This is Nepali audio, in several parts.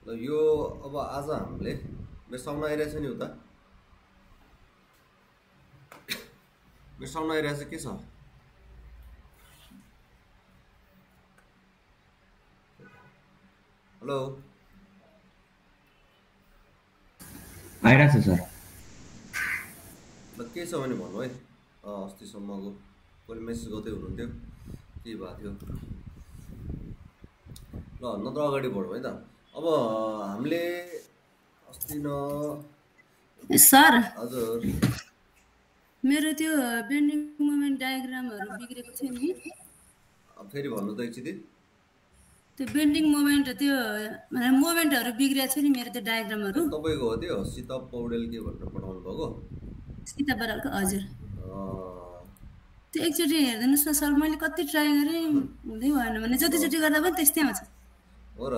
ल यो अब आज हामीले मेसाउन आइरहेछ नि उता मेसाउन आइरहेछ के छ हेलो आइरहेको छ सर। ल के छ भने भन्नु है अस्तिसम्मको कसले मेसेज गर्दै हुनुहुन्थ्यो के भएको थियो ल नत्र अगाडि बढौँ है त अब हामीले अस्ति न सर हजुर मेरो त्यो बेन्डिङ मोमेन्ट डायग्रामहरु बिग्रेको थियो नि फेरि भन्नु त एकचोटि त्यो बेन्डिङ मोमेन्ट त्यो माने मोमेन्टहरु बिग्रेको थियो नि मेरो त्यो डायग्रामहरु तपाईको हो त्यो सीता पौडेल के भनेर पठाउनु भएको सीता बरालको हजुर अँ, त्यो एकचोटि हेर्दिनुस् न सर मैले कति ट्राई गरे हुँदै भएन भने जतिचोटि गर्दा पनि त्यस्तै आउँछ हो र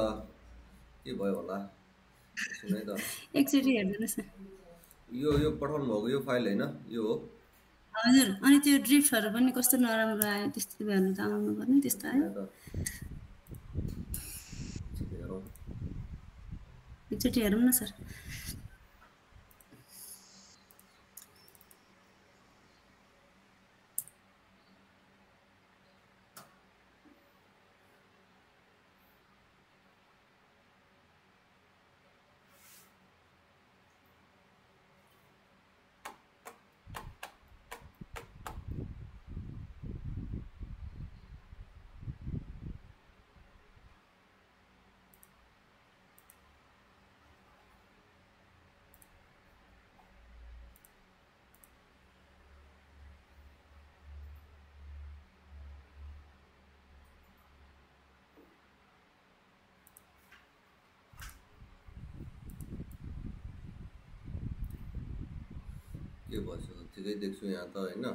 के भयो होला एकछिन है त एकचोटि हेर्दिनुस् न यो यो पठाउनु भएको यो फाइल होइन यो हो हजुर अनि त्यो ड्रिफ्टहरु पनि कस्तो नराम्रो आयो त्यस्तो हेर्नु त आउनु पर्ने त्यस्तो आयो यहाँ त एकछिन हेरौँ एकचोटि हेरौँ न सर के भइसक्यो ठिकै देख्छु यहाँ त होइन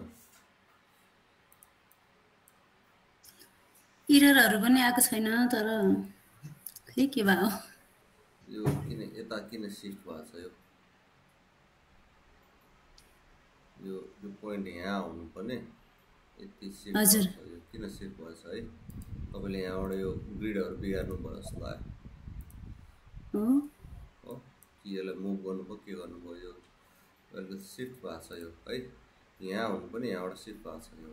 इररहरु पनि आएको छैन तर खै के भयो यो किन यता किन सिफ्ट भएको छ यो यो यो पोइन्ट यहाँ आउनुपर्ने यति सिफ्ट हजुर। भएको छ यो किन सिफ्ट भएछ है तपाईँले यहाँबाट यो ग्रिडहरू बिगार्नु पर्यो जस्तो लाग्यो हो हो कि यसलाई मुभ गर्नुभयो के गर्नुभयो यो अलिकति सिफ्ट भएको छ यो है यहाँ हुनु पनि यहाँबाट सिफ्ट भएको छ यो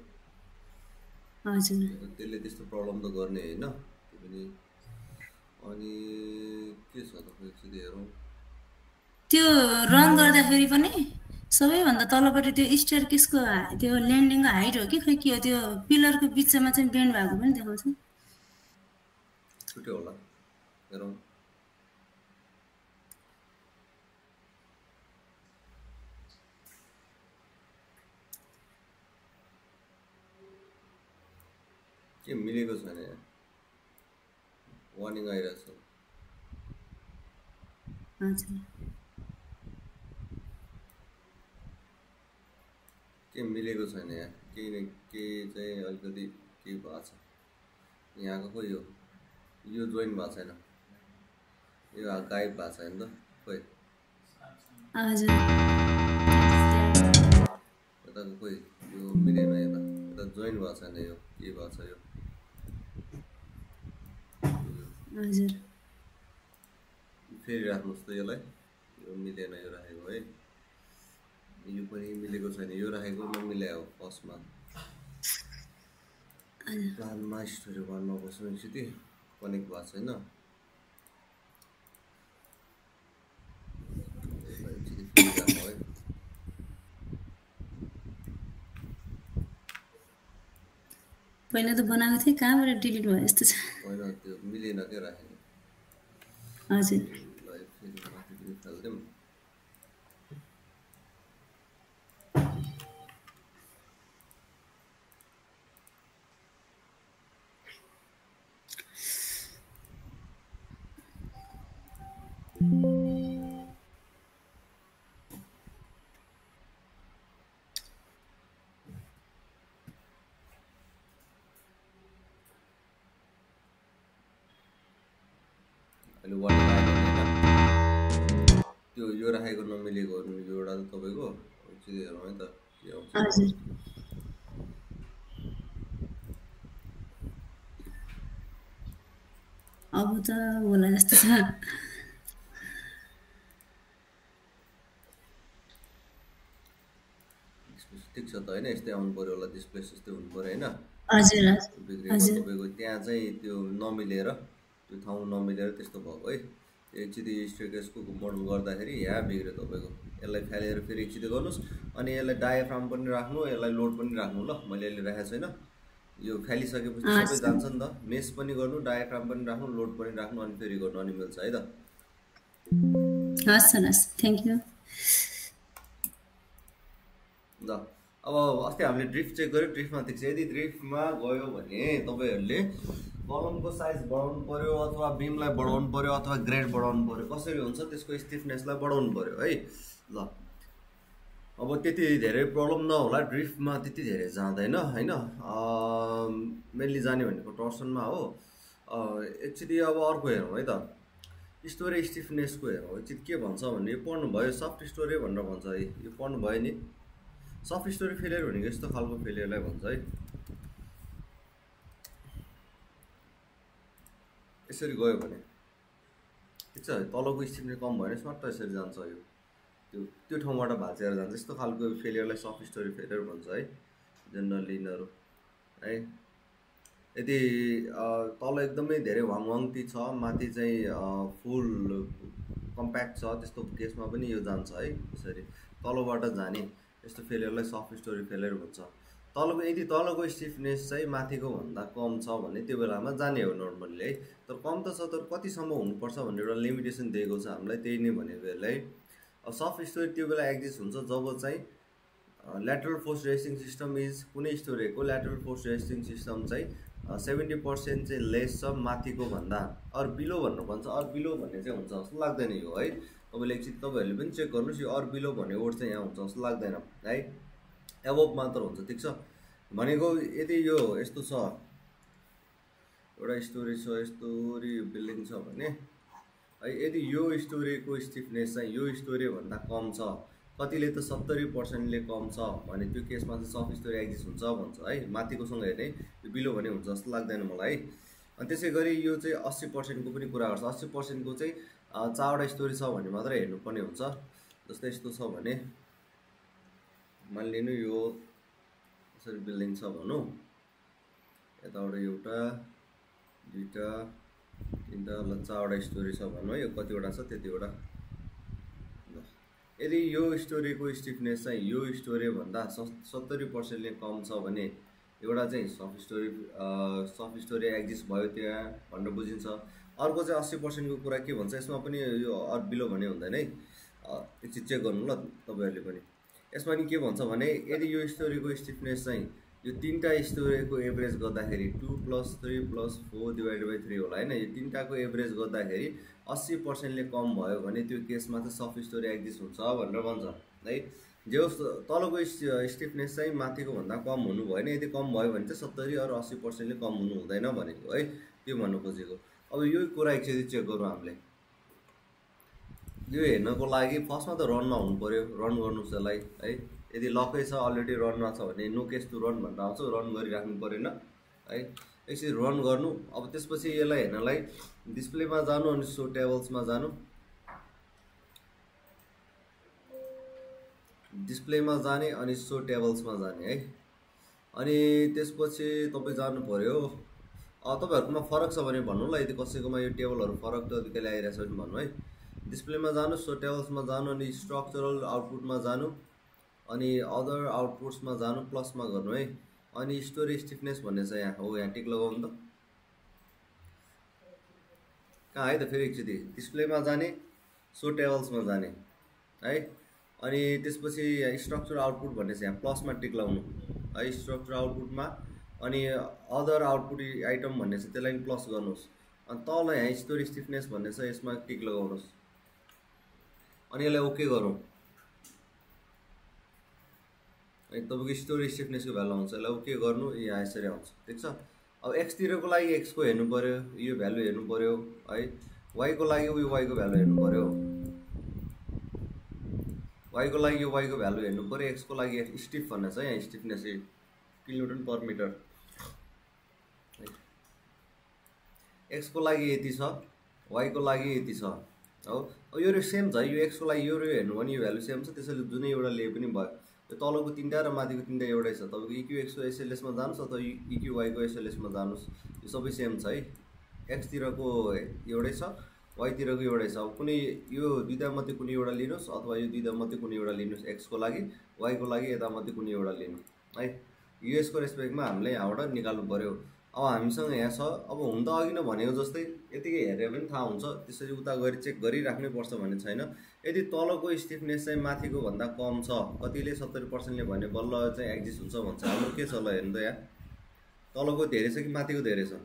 हजुर त्यसले त्यस्तो प्रब्लम त गर्ने होइन त्यो पनि अनि के छ त एकचोटि हेरौँ त्यो रन गर्दाखेरि पनि सबैभन्दा तलपट्टि त्यो स्टेयरकेसको त्यो ल्यान्डिङको हाइट हो कि खै के हो त्यो पिलरको बिचमा चाहिँ बेन्ड भएको पनि देखाउँछ छुट्यो होला हेरौँ के मिलेको छैन यहाँ वार्निङ आइरहेछ हजुर के मिलेको छैन यहाँ केही न केही चाहिँ अलिकति केही भएको छ यहाँको खोइ यो जोइन भएको छैन यो गायब भएको छैन त खोइ हजुर यताको खोइ यो मिलेन यता यता जोइन भएको छैन यो के भएको छ यो हजुर फेरि राख्नुहोस् त यसलाई यो मिलेन यो राखेको है यो पनि मिलेको छैन यो राखेको नमिलायो फर्स्टमा प्लानमा स्टोरी गर्न बस्नु एकचोटि कनेक्ट भएको छैन एकचोटि फेरि राख्नु है पहिला त बनाएको थिएँ कहाँबाट डिलिट भयो यस्तो छ होइन त्यो मिलेन क्या राखेको हजुर ल फेरि माथि पनि फालिदिउँ अहिले वार्निङ आयो होइन त्यो यो राखेको नमिलेको यो एउटा त तपाईँको एकचोटि हेरौँ है त के आउँछ हजुर अब त होला जस्तो छ ठिक छ त होइन, यस्तै आउनु पऱ्यो होला, डिस्प्लेस यस्तै हुनु पऱ्यो होइन। हजुर बिग्रेको हजुर तपाईँको त्यहाँ चाहिँ त्यो नमिलेर, त्यो ठाउँ नमिलेर त्यस्तो भएको है। एकचोटि स्टेकेसको मोडल गर्दाखेरि यहाँ बिग्रियो तपाईँको। यसलाई फालेर फेरि एकचोटि गर्नुहोस्, अनि यसलाई डायाफ्राम पनि राख्नु, यसलाई लोड पनि राख्नु ल। मैले अहिले राखेको छैन, यो फालिसकेपछि सबै जान्छ नि त। मेस पनि गर्नु, डायाफ्राम पनि राख्नु, लोड पनि राख्नु, अनि फेरि गर्नु, अनि मिल्छ है त। हस् हस्, थ्याङ्क यू। ल अब अस्ति हामीले ड्रिफ्ट चेक गऱ्यो, ड्रिफ्टमा ठिक छ। यदि ड्रिफ्टमा गयो भने तपाईँहरूले कलमको साइज बढाउनु पऱ्यो, अथवा बिमलाई बढाउनु पऱ्यो, अथवा ग्रेड बढाउनु पऱ्यो। कसरी हुन्छ त्यसको स्टिफनेसलाई बढाउनु पऱ्यो है। ल अब त्यति धेरै प्रब्लम नहोला, ड्रिफ्टमा त्यति धेरै जाँदैन होइन। मेनली जाने भनेको टर्सनमा हो। एकचोटि अब अर्को हेरौँ है त, स्टोरेज स्टिफनेसको हेरौँ। एकचोटि के भन्छ भने यो पढ्नु भयो, सफ्ट स्टोरेज भनेर भन्छ है। यो पढ्नु भयो नि, सफ्ट स्टोरेज फेलियर भनेको यस्तो खालको फेलियरलाई भन्छ है। यसरी गयो भने ठिक छ, तलको स्टिफनेस कम भयो भने स्वाट यसरी जान्छ, यो त्यो ठाउँबाट भाँचेर जान्छ। यस्तो खालको फेलियरलाई सफ्ट स्टोरेज फेलियर भन्छ है जेनरली यिनीहरू है। यदि तल एकदमै धेरै वाङवाङती छ, माथि चाहिँ फुल कम्प्याक्ट छ, त्यस्तो केसमा पनि यो जान्छ है। यसरी तलबाट जाने यस्तो फेलियरलाई सफ्ट स्टोरेज फेलियर भन्छ। तलको यदि तलको स्टिफनेस चाहिँ माथिको भन्दा कम छ भने त्यो बेलामा जाने हो नर्मल्ली है। तर कम त छ, तर कतिसम्म हुनुपर्छ भन्ने एउटा लिमिटेसन दिएको छ हामीलाई, त्यही नै भनेको यसलाई। अब सफ्ट स्टोरेज त्यो बेला एक्जिस्ट हुन्छ जब चाहिँ lateral force resisting system is, कुनै स्टोरेजको ल्याटरल फोर्स रेजिस्टिङ सिस्टम चाहिँ 70% चाहिँ लेस छ माथिको भन्दा। अर बिलो भन्नु भन्छ, अर बिलो भन्ने चाहिँ हुन्छ जस्तो लाग्दैन यो है। तपाईँले एकचोटि तपाईँहरूले पनि चेक गर्नुहोस्, यो अर बिलो भन्ने वर्ड चाहिँ यहाँ हुन्छ जस्तो लाग्दैन है, एबोभ मात्र हुन्छ। ठिक छ, भनेको यदि यो यस्तो छ, एउटा स्टोरेज छ, स्टोरी बिल्डिङ छ भने है, यदि यो स्टोरेजको स्टिफनेस चाहिँ यो स्टोरेजभन्दा कम छ, कतिले त 70%ले कम छ भने त्यो केसमा चाहिँ सफ्ट स्टोरेज एक्जिस्ट हुन्छ भन्छ है। माथिकोसँग हेर्ने यो बिलो भने हुन्छ जस्तो लाग्दैन मलाई है। अनि त्यसै गरी यो चाहिँ 80%को पनि कुरा गर्छ। 80%को चाहिँ 4वटा स्टोरेज छ भने मात्रै हेर्नुपर्ने हुन्छ। जस्तै यस्तो छ भने मानिलिनु यो यसरी बिल्डिङ छ भनौँ, यताबाट एउटा, दुईवटा, तिनवटा, ल 4वटा स्टोरेज छ भनौँ है। यो कतिवटा छ त्यतिवटा। यदि यो स्टोरेजको स्टिफनेस चाहिँ यो स्टोरेजभन्दा 70%ले कम छ भने एउटा चाहिँ सफ्ट स्टोरेज एक्जिस्ट भयो त्यहाँ भनेर बुझिन्छ। अर्को चाहिँ 80%को कुरा के भन्छ, यसमा पनि यो अर बिलो भने हुँदैन है। एकचोटि चेक गर्नु ल तपाईँहरूले पनि। यसमा नि के भन्छ भने यदि यो स्टोरेजको स्टिफनेस चाहिँ यो 3टा स्टोरेजको एभरेज गर्दाखेरि 2 + 3 + 4/3 होला होइन। यो 3टाको एभरेज गर्दाखेरि 80%ले कम भयो भने त्यो केसमा चाहिँ सफ्ट स्टोरेज एक्जिस्ट हुन्छ भनेर भन्छ है। जो तलको स्टिफनेस चाहिँ माथिको भन्दा कम हुनु भएन, यदि कम भयो भने चाहिँ 70 अरू 80%ले कम हुनु हुँदैन भनेको है, त्यो भन्नु खोजेको। अब यो कुरा एकचोटि चेक गरौँ हामीले। यो हेर्नको लागि फर्स्टमा त रनमा हुनु पऱ्यो, रन गर्नुहोस् यसलाई है। यदि लकै छ, अलरेडी रनमा छ भने नो केस टु रन भनेर आउँछ, रन गरिराख्नु परेन है। एकचोटि रन गर्नु। अब त्यसपछि यसलाई हेर्नलाई डिस्प्लेमा जानु, अनि सो टेबल्समा जानु, डिस्प्लेमा जाने, अनि सो टेबल्समा जाने है। अनि त्यसपछि तपाईँ जानु पऱ्यो, तपाईँहरूकोमा फरक छ भने भन्नु ल। यदि कसैकोमा यो टेबलहरू फरक तरिकाले आइरहेछ भने भन्नु है। डिस्प्लेमा जानु, सो टेबल्समा जानु, अनि स्ट्रक्चरल आउटपुटमा जानु, अनि अदर आउटपुट्समा जानु, प्लसमा गर्नु है। अनि स्टोरेज स्टिफनेस भन्ने छ यहाँ हो, यहाँ टिक लगाउनु त। कहाँ है त, फेरि एकचोटि डिस्प्लेमा जाने, सो टेबल्समा जाने है। अनि त्यसपछि स्ट्रक्चर आउटपुट भन्ने छ यहाँ, प्लसमा टिक लगाउनु है स्ट्रक्चर आउटपुटमा। अनि अदर आउटपुट आइटम भन्ने छ त्यसलाई पनि प्लस गर्नुहोस्। अनि तल यहाँ स्टोरेज स्टिफनेस भन्ने छ, यसमा टिक लगाउनुहोस्। अनि यसलाई ओके गरौँ है। तपाईँको स्टोरेज स्टिफनेसको भ्यालु आउँछ, यसलाई ओके गर्नु, यहाँ यसरी आउँछ। ठिक छ। अब एक्सतिरको लागि एक्सको हेर्नु पऱ्यो, यो भ्यालु हेर्नु पऱ्यो है। वाईको लागि उयो वाईको भ्यालु हेर्नु पऱ्यो, वाईको लागि यो वाईको भ्यालु हेर्नु पऱ्यो। एक्सको लागि स्टिफ भन्ने छ यहाँ, स्टिफनेस kN/m। एक्सको लागि यति छ, वाईको लागि यति छ हो। अब यो सेम छ, यो एक्सको लागि यो हेर्नु भने यो भ्यालु सेम छ, त्यसैले जुनै एउटा लिए पनि भयो। यो तलको 3टा र माथिको 3टा एउटै छ। तपाईँको EQX को SLS मा जानुस् अथवा EQY को SLS मा जानुस्, यो सबै सेम छ है। X तिरको एउटै छ, Y तिरको एउटै छ। अब कुनै यो दुईटा मध्ये कुनै एउटा लिनुस् अथवा यो दुईटा मध्ये कुनै एउटा लिनुस्, X को लागि Y को लागि यता मध्ये कुनै एउटा लिनु है। US को रेस्पेक्टमा हामीले यहाँबाट निकाल्नु पर्यो। अब हामीसँग यहाँ छ, अब हुन त अघि नै भनेको जस्तै यतिकै हेरेर पनि थाहा हुन्छ, त्यसरी उता गरी चेक गरिराख्नै पर्छ भन्ने छैन। यदि तलको स्टिफनेस चाहिँ माथिको भन्दा कम छ, कतिले 70% ले भने बल्ल चाहिँ एक्जिस्ट हुन्छ भन्छ। हाम्रो के छ ल हेर्नु त, यहाँ तलको धेरै छ कि माथिको धेरै छ?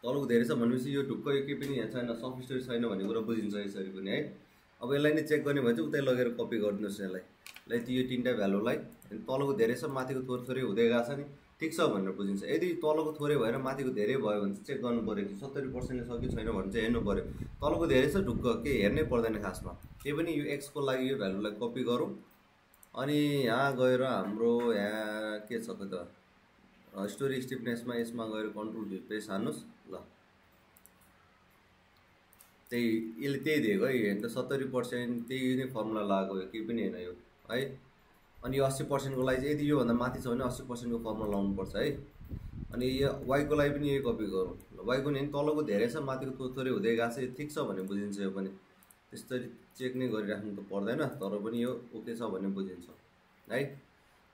तलको धेरै छ भनेपछि यो ढुक्क के पनि यहाँ छैन, सब स्टोरी छैन भन्ने कुरा बुझिन्छ यसरी पनि है। अब यसलाई नै चेक गर्ने भने चाहिँ उतै लगेर कपी गरिदिनुहोस् यसलाई। ल यो 3टा भ्यालुलाई तलको धेरै छ माथिको थोरै थोरै हुँदै गएको छ नि, ठिक छ भनेर बुझिन्छ। यदि तलको थोरै भएर माथिको धेरै भयो भने चाहिँ चेक गर्नु पर्यो कि 70% ले सक्यो छैन भने चाहिँ हेर्नु पर्यो। तलको धेरै छ ढुक्क के हेर्नै पर्दैन खासमा। त्यही पनि यो X को लागि यो भ्यालुलाई कपी गरौँ अनि यहाँ गएर हाम्रो यहाँ के छ त स्टोरी स्टिफनेसमा यसमा गएर कन्ट्रोल V पेस्ट हान्नुस्। ल त्यही यसले त्यही दिएको है, हेर्नु त 70% त्यही नै फर्मुला लगाएको हो, केही पनि होइन यो है। अनि यो 80% को लागि चाहिँ यदि योभन्दा माथि छ भने 80% को फर्मुला लाउनु पर्छ है। अनि यो Y को लागि पनि यही कपी गरौँ। Y को नि तलको धेरै छ माथिको थोरै हुँदै गएको छ, यो ठिक छ भने बुझिन्छ। यो पनि त्यसरी चेक नै गरिराख्नु त पर्दैन, तर पनि यो ओके छ भन्ने बुझिन्छ है।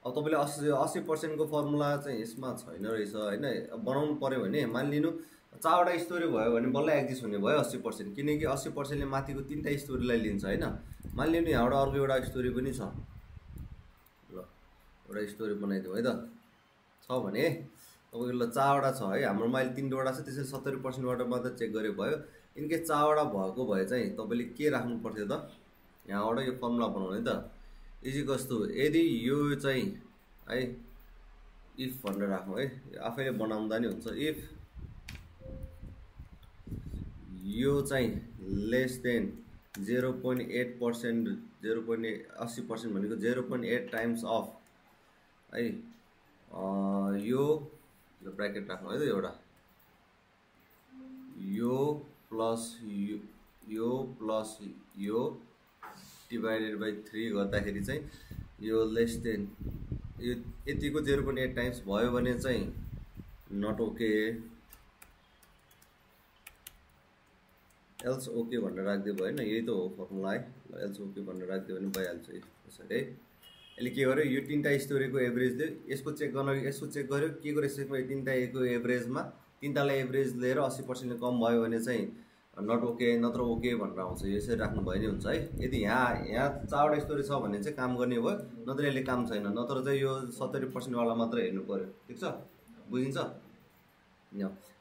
अब तपाईँले 80% को फर्मुला चाहिँ यसमा छैन रहेछ होइन, बनाउनु पर्यो भने मानिलिनु 4वटा स्टोरी भयो भने बल्ल एक्जिस्ट हुने भयो 80%, किनकि 80% ले माथिको 3टा स्टोरीलाई लिन्छ होइन। मानिलिनु यहाँबाट अर्को एउटा स्टोरी पनि छ, ल एउटा स्टोरी बनाइदिउँ है त, छ भने तपाईँको ल 4वटा छ है, हाम्रोमा अहिले 3वटा छ, त्यसैले 70%बाट मात्र चेक गरे भयो। इनकेस 4वटा भएको भए चाहिँ तपाईँले के राख्नु पर्थ्यो त, यहाँबाट यो फर्मुला बनाउने त इजिकस टु, यदि यो चाहिँ है इफ भनेर राखौँ है, आफैले बनाउँदा नि हुन्छ। इफ यो चाहिँ लेस देन 0.8%, 0.80% भनेको 0.8 टाइम्स अफ है, यो ब्राकेट राख्नु है त एउटा, यो प्लस यो डिभाइडेड बाई 3 गर्दाखेरि चाहिँ यो लेस देन यो यतिको 0.8 टाइम्स भयो भने चाहिँ नट ओके, एल्स ओके भनेर राख्दियो भयो होइन, यही त हो फर्मुला है। ल एल्स ओके भनेर राख्दियो भने भइहाल्छ यसरी है। यसले के गर्यो, यो 3टा स्टोरीको एभरेज दियो, यसको चेक गर्यो के को रेस्पेक्टमा 3टाको एभरेजमा 3टालाई एभरेज लिएर 80% ले कम भयो भने चाहिँ नट ओके, नत्र ओके भनेर आउँछ। यसरी राख्नु भयो नि हुन्छ है। यदि यहाँ 4वटा स्टोरी छ भने चाहिँ काम गर्ने भयो, नत्र यसले काम छैन, नत्र चाहिँ यो 70% वाला मात्र हेर्नु पर्यो, ठिक छ बुझिन्छ।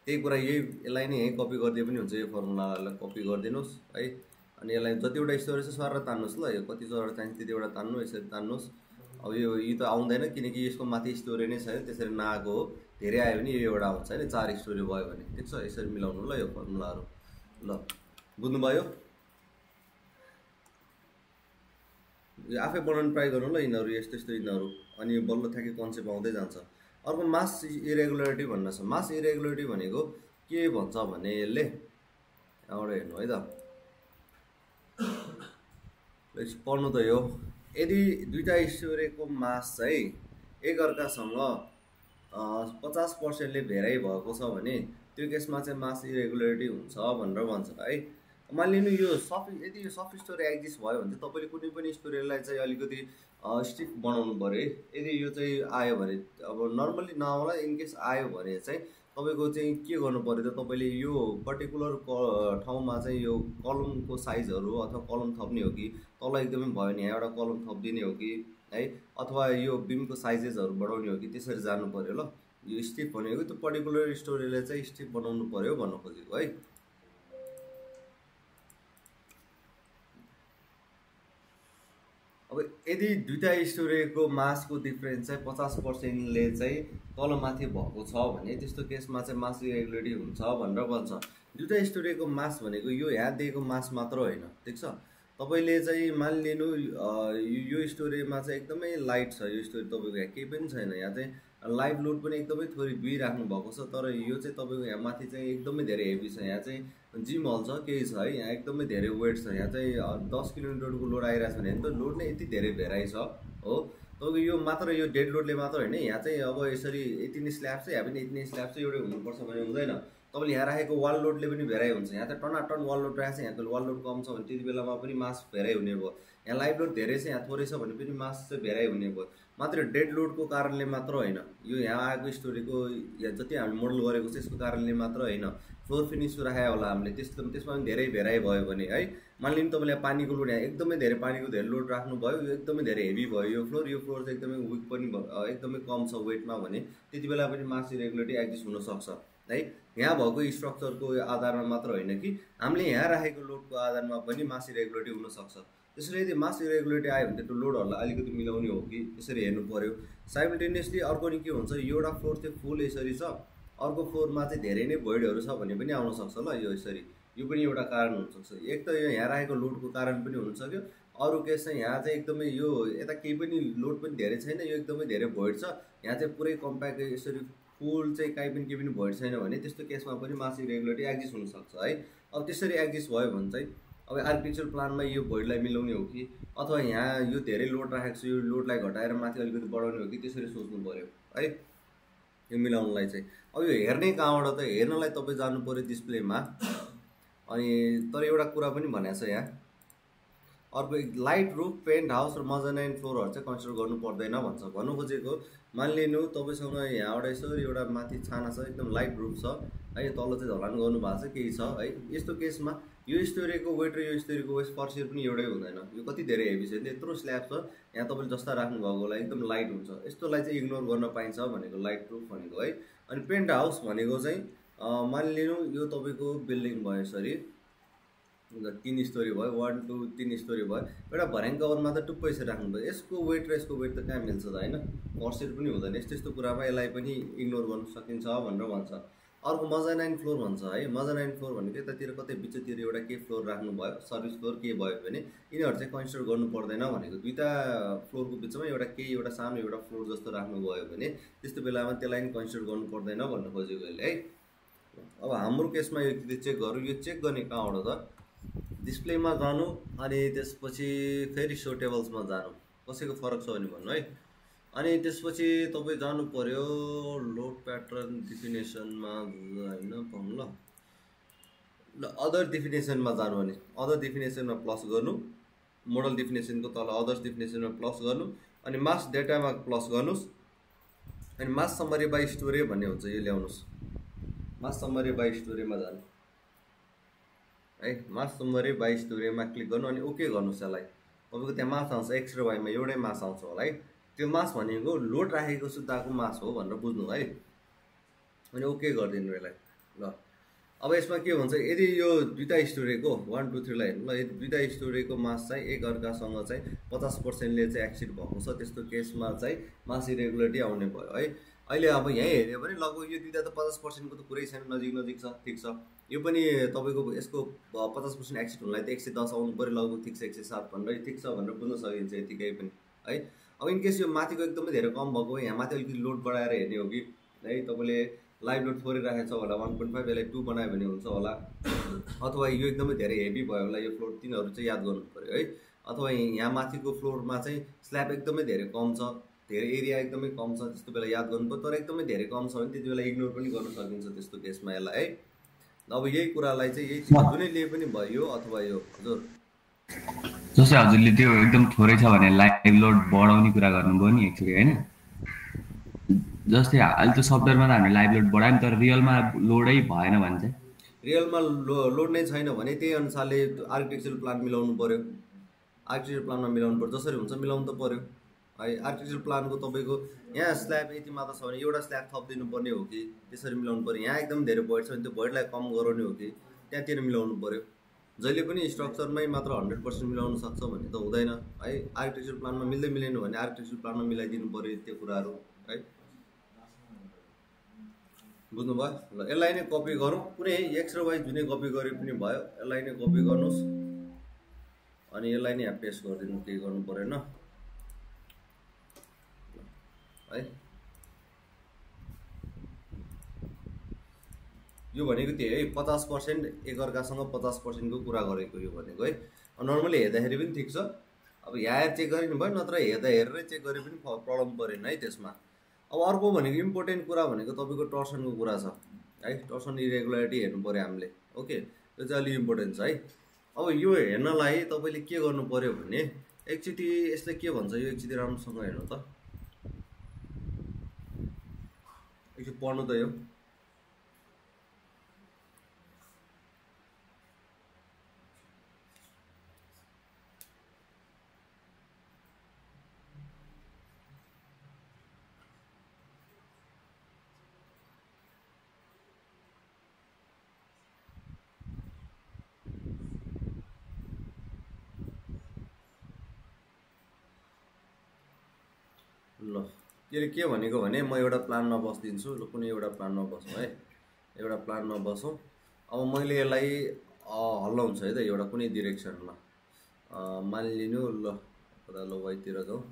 त्यही कुरा यसलाई नै यहीँ कपी गरिदिए पनि हुन्छ, यो फर्मुलालाई कपी गरिदिनुहोस् है। अनि यसलाई जतिवटा स्टोरी छ सर तान्नुहोस्, ल यो कति जरा चाहिन्छ त्यतिवटा तान्नु, यसरी तान्नुहोस्। अब यो त आउँदैन किनकि यसको माथि स्टोरी नै छैन, त्यसरी नआएको हो। धेरै आयो भने यो एउटा आउँछ होइन, 4 स्टोरी भयो भने, ठिक छ। यसरी मिलाउनु ल यो फर्मुलाहरू, ल बुझ्नुभयो। यो आफै बनाउनु ट्राई गर्नु ल यिनीहरू, यस्तो यिनीहरू, अनि बल्ल ठ्याक्कै कन्सेप्ट आउँदै जान्छ। अर्को मास इरेगुलरिटी भन्ने छ। मास इरेगुलरिटी भनेको के भन्छ भने यसले यहाँबाट हेर्नु है त, पढ्नु त यो, यदि दुईटा स्टोरीको मास चाहिँ एकअर्कासँग 50% ले भेराइ भएको छ भने त्यो केसमा चाहिँ मास इरेगुलरिटी हुन्छ भनेर भन्छ है। मानिलिनु यो यदि यो सब स्टोरी एक्जिस्ट भयो भने चाहिँ तपाईँले कुनै पनि स्टोरीलाई चाहिँ अलिकति स्टिफ बनाउनु पर्यो है। यदि यो चाहिँ आयो भने, अब नर्मली नआउला, इनकेस आयो भने चाहिँ तपाईँको चाहिँ के गर्नु पर्यो त, तपाईँले यो पर्टिकुलर ठाउँमा चाहिँ यो कलमको साइजहरू अथवा कलम थप्ने हो कि, तल एकदमै भयो भने यहाँ एउटा कलम थपिदिने हो कि है, अथवा यो बिमको साइजेसहरू बढाउने हो कि, त्यसरी जानु पर्यो। ल यो स्टिफ भनेको त्यो पर्टिकुलर स्टोरीलाई चाहिँ स्टिफ बनाउनु पर्यो भन्नु खोजेको है। अब यदि दुईटा स्टोरीको मासको डिफरेन्स चाहिँ 50% ले चाहिँ तलमाथि भएको छ भने त्यस्तो केसमा चाहिँ मास इरेगुलरिटी हुन्छ भनेर भन्छ। दुईटा स्टोरीको मास भनेको यो यहाँ दिएको मास मात्र होइन, ठिक छ। तपाईँले चाहिँ मानिलिनु यो स्टोरीमा चाहिँ एकदमै लाइट छ, यो स्टोरी तपाईँको यहाँ केही पनि छैन, यहाँ चाहिँ लाइभ लोड पनि एकदमै थोरै राख्नु भएको छ, तर यो चाहिँ तपाईँको यहाँ माथि चाहिँ एकदमै धेरै हेभी छ। यहाँ चाहिँ जिम हल छ, केही छ है, यहाँ एकदमै धेरै वेट छ। यहाँ चाहिँ 10 किलोमिटरको लोड आइरहेको छ भने त लोड नै यति धेरै भेराइ छ हो तपाईँको यो मात्र यो डेड लोडले मात्र होइन यहाँ चाहिँ अब यसरी यति नै स्ल्याब चाहिँ यहाँ पनि यति नै स्ल्याब चाहिँ एउटै हुनुपर्छ भने हुँदैन तपाईँले यहाँ राखेको वाल लोडले पनि भेराइ हुन्छ यहाँ त टनाटन वाल लोड राखेको छ यहाँको वाल लोड कम छ भने त्यति बेलामा पनि मास भेराइ हुने भयो यहाँ लाइभ लोड धेरै छ यहाँ थोरै छ भने पनि मास चाहिँ भेराइ हुने भयो मात्र डेड लोडको कारणले मात्र होइन यो यहाँ आएको स्टोरीको जति हामीले मोडल गरेको छ यसको कारणले मात्र होइन फ्लोर फिनिसको राखेको होला हामीले त्यसमा पनि धेरै भेराइ भयो भने है मानिलिनु तपाईँले पानीको लोड यहाँ एकदमै धेरै पानीको धेरै लोड राख्नुभयो यो एकदमै धेरै हेभी भयो यो फ्लोर चाहिँ एकदमै विक पनि एकदमै कम छ वेटमा भने त्यति बेला पनि मास इरेगुलेटरी एक्जिस्ट हुनसक्छ है यहाँ भएको स्ट्रक्चरको आधारमा मात्र होइन कि हामीले यहाँ राखेको लोडको आधारमा पनि मास इरेगुलेटरी हुनसक्छ त्यसैले यदि मास इरेगुलेटरी आयो भने त्यो लोडहरूलाई अलिकति मिलाउने हो कि यसरी हेर्नु पर्यो साइमल्टेनियसली अर्को नि के हुन्छ एउटा फ्लोर चाहिँ फुल यसरी छ अर्को फ्लोरमा चाहिँ धेरै नै भोइडहरू छ भने पनि आउनसक्छ ल यो यसरी यो पनि एउटा कारण हुनसक्छ एक त यो यहाँ राखेको लोडको कारण पनि हुनसक्यो अरू केस चाहिँ यहाँ चाहिँ एकदमै यो यता केही पनि लोड पनि धेरै छैन यो एकदमै धेरै भोइड छ यहाँ चाहिँ पुरै कम्प्याक्ट यसरी फुल चाहिँ काहीँ पनि केही पनि भोइड छैन भने त्यस्तो केसमा पनि मास इरेगुलेटरी एक्जिस्ट हुनसक्छ है अब त्यसरी एक्जिस्ट भयो भने चाहिँ अब आर्किटेक्चरल प्लानमा यो भोइडलाई मिलाउने हो कि अथवा यहाँ यो धेरै लोड राखेको छ यो लोडलाई घटाएर माथि अलिकति बढाउने हो कि त्यसरी सोच्नु पर्यो है यो मिलाउनलाई चाहिँ अब यो हेर्ने कहाँबाट त हेर्नलाई तपाईँ जानु पर्यो डिस्प्लेमा अनि तर एउटा कुरा पनि भनेको छ यहाँ अर्को लाइट रुफ पेन्ट हाउस र मजानाइन फ्लोरहरू चाहिँ कन्सिडर गर्नु पर्दैन भन्छ भन्नु खोजेको मानिलिनु तपाईँसँग यहाँबाट यसरी एउटा माथि छाना छ एकदम लाइट रुफ छ है तल चाहिँ ढलान गर्नु भएको छ केही छ है यस्तो केसमा यो स्टोरीको वेट र यो स्टोरीको वेट फर्सियर पनि एउटै हुँदैन यो कति धेरै हेभी छ यत्रो स्ल्याब छ यहाँ तपाईँले जस्ता राख्नुभएकोलाई एकदम लाइट हुन्छ यस्तोलाई चाहिँ इग्नोर गर्न पाइन्छ भनेको लाइट प्रुफ भनेको है अनि पेन्ट हाउस भनेको चाहिँ मानिलिनु यो तपाईँको बिल्डिङ भयो यसरी 3 स्टोरी भयो 1 2 3 स्टोरी भयो एउटा भर्याङ कभरमा त टुप्पै यसरी राख्नुभयो यसको वेट र यसको वेट त कहाँ मिल्छ त होइन फर्सियर पनि हुँदैन यस्तो कुरामा यसलाई पनि इग्नोर गर्न सकिन्छ भनेर भन्छ अर्को मजानाइन फ्लोर भन्छ है मजानाइन फ्लोर भनेको यतातिर कतै बिचतिर एउटा के फ्लोर राख्नुभयो सर्भिस फ्लोर के भयो भने यिनीहरू चाहिँ कन्सिडर गर्नु पर्दैन भनेको दुईटा फ्लोरको बिचमा एउटा सानो एउटा फ्लोर जस्तो राख्नुभयो भने त्यस्तो बेलामा त्यसलाई पनि कन्सिडर गर्नु पर्दैन भन्न खोजेको यसले है अब हाम्रो केसमा यो चेक गरौँ यो चेक गर्ने कहाँबाट त डिस्प्लेमा जानु अनि त्यसपछि फेरि सो टेबल्समा जानु कसैको फरक छ भने भन्नु है अनि त्यसपछि तपाईँ जानु पर्यो लोड प्याटर्न डिफिनेसनमा होइन पाउनु ल अदर डिफिनेसनमा जानु भने अदर डिफिनेसनमा प्लस गर्नु मोडल डिफिनेसनको तल अदर्स डिफिनेसनमा प्लस गर्नु अनि मास डेटामा प्लस गर्नुस् अनि मास समरी बाई स्टोरी भन्ने हुन्छ यो ल्याउनुस् मास समरी बाई स्टोरीमा जानु है मास समरी बाई स्टोरीमा क्लिक गर्नु अनि ओके गर्नुस् यसलाई तपाईँको त्यहाँ मास आउँछ एक्स र वाईमा एउटै मास आउँछ होला है त्यो मास भनेको लोड राखेको सुत्ताको मास हो भनेर बुझ्नु है अनि ओके गरिदिनु यसलाई ल अब यसमा के भन्छ यदि यो दुईटा स्टोरीको 1 2 3 लाई हेर्नु ल यदि दुईटा स्टोरीको मास चाहिँ एकअर्कासँग चाहिँ 50%ले चाहिँ एक्सिड भएको छ त्यस्तो केसमा चाहिँ मास इरेगुलेटरी आउने भयो है अहिले अब यहीँ हेऱ्यो भने लगभग यो दुईटा त 50% को त कुरै छैन नजिक छ ठिक छ यो पनि तपाईँको यसको 50% एक्सिड हुनलाई त 110 आउनु पर्यो लगभग ठिक छ 107 भनेर ठिक छ भनेर बुझ्न सकिन्छ यतिकै पनि है अब इनकेस यो माथिको एकदमै धेरै कम भएको यहाँ माथि अलिकति लोड बढाएर हेर्ने हो कि है तपाईँले लाइभ लोड थोरै राखेको छ होला 1.5 यसलाई 2 बनायो भने हुन्छ होला अथवा यो एकदमै धेरै हेभी भयो होला यो फ्लोर तिनीहरू चाहिँ याद गर्नु पर्यो है अथवा यहाँ माथिको फ्लोरमा चाहिँ स्ल्याब एकदमै धेरै कम छ धेरै एरिया एकदमै कम छ त्यस्तो बेला याद गर्नुपर्छ तर एकदमै धेरै कम छ भने त्यति बेला इग्नोर पनि गर्न सकिन्छ त्यस्तो केसमा यसलाई है अब यही कुरालाई चाहिँ यही जुनै लिए पनि भयो अथवा यो हजुर जस्तै हजुरले त्यो एकदम थोरै छ भने लाइभ लोड बढाउने कुरा गर्नुभयो नि एक्चुअली हैन जस्तै अहिले त सफ्टवेयरमा त हामीले लाइभ लोड बढायौँ तर रियलमा लोडै भएन भने चाहिँ रियलमा लोड नै छैन भने त्यही अनुसारले आर्किटेक्चरल प्लान मिलाउनु पर्यो आर्किटेक्चरल प्लानमा मिलाउनु पर्यो जसरी हुन्छ मिलाउनु त पर्यो है आर्किटेक्चरल प्लानको तपाईँको यहाँ स्ल्याब यति मात्र छ भने एउटा स्ल्याब थपिदिनु पर्ने हो कि त्यसरी मिलाउनु पर्यो यहाँ एकदम धेरै भोइड छ भने त्यो भोइडलाई कम गराउने हो कि त्यहाँतिर मिलाउनु पर्यो जहिले पनि स्ट्रक्चरमै मात्र 100% मिलाउन सक्छ भने त हुँदैन है आर्किटेक्चरल प्लानमा मिल्दै मिलेन भने आर्किटेक्चरल प्लानमा मिलाइदिनु पर्यो त्यो कुराहरू है बुझ्नुभयो ल यसलाई नै कपी गरौँ कुनै एक्स र वाई जुनै कपी गरे पनि भयो यसलाई नै कपी गर्नुहोस् अनि यसलाई नै यहाँ पेस्ट गरिदिनु केही गर्नु परेन है यो भनेको त्यही है 50% एकअर्कासँग 50% को कुरा गरेको यो भनेको है नर्मली हेर्दाखेरि पनि ठिक छ अब यहाँ चेक गरिनु भयो, नत्र हेरेरै चेक गरे पनि प्रब्लम परेन है त्यसमा। अब अर्को भनेको इम्पोर्टेन्ट कुरा भनेको तपाईँको टर्सनको कुरा छ है। टर्सन इरेगुलरिटी हेर्नु पऱ्यो हामीले। ओके, त्यो चाहिँ अलिक इम्पोर्टेन्ट छ है। अब यो हेर्नलाई तपाईँले के गर्नु पऱ्यो भने एकचोटि यसले के भन्छ यो एकचोटि राम्रोसँग हेर्नु त, एकचोटि पढ्नु त यो। ल यसले के भनेको भने म एउटा प्लानमा बसिदिन्छु। ल कुनै एउटा प्लानमा बसौँ है, एउटा प्लानमा बसौँ। अब मैले यसलाई हल्लाउँछु है त एउटा कुनै डिरेक्सनमा। मानिलिनु ल ल वाइतिर जाउँ।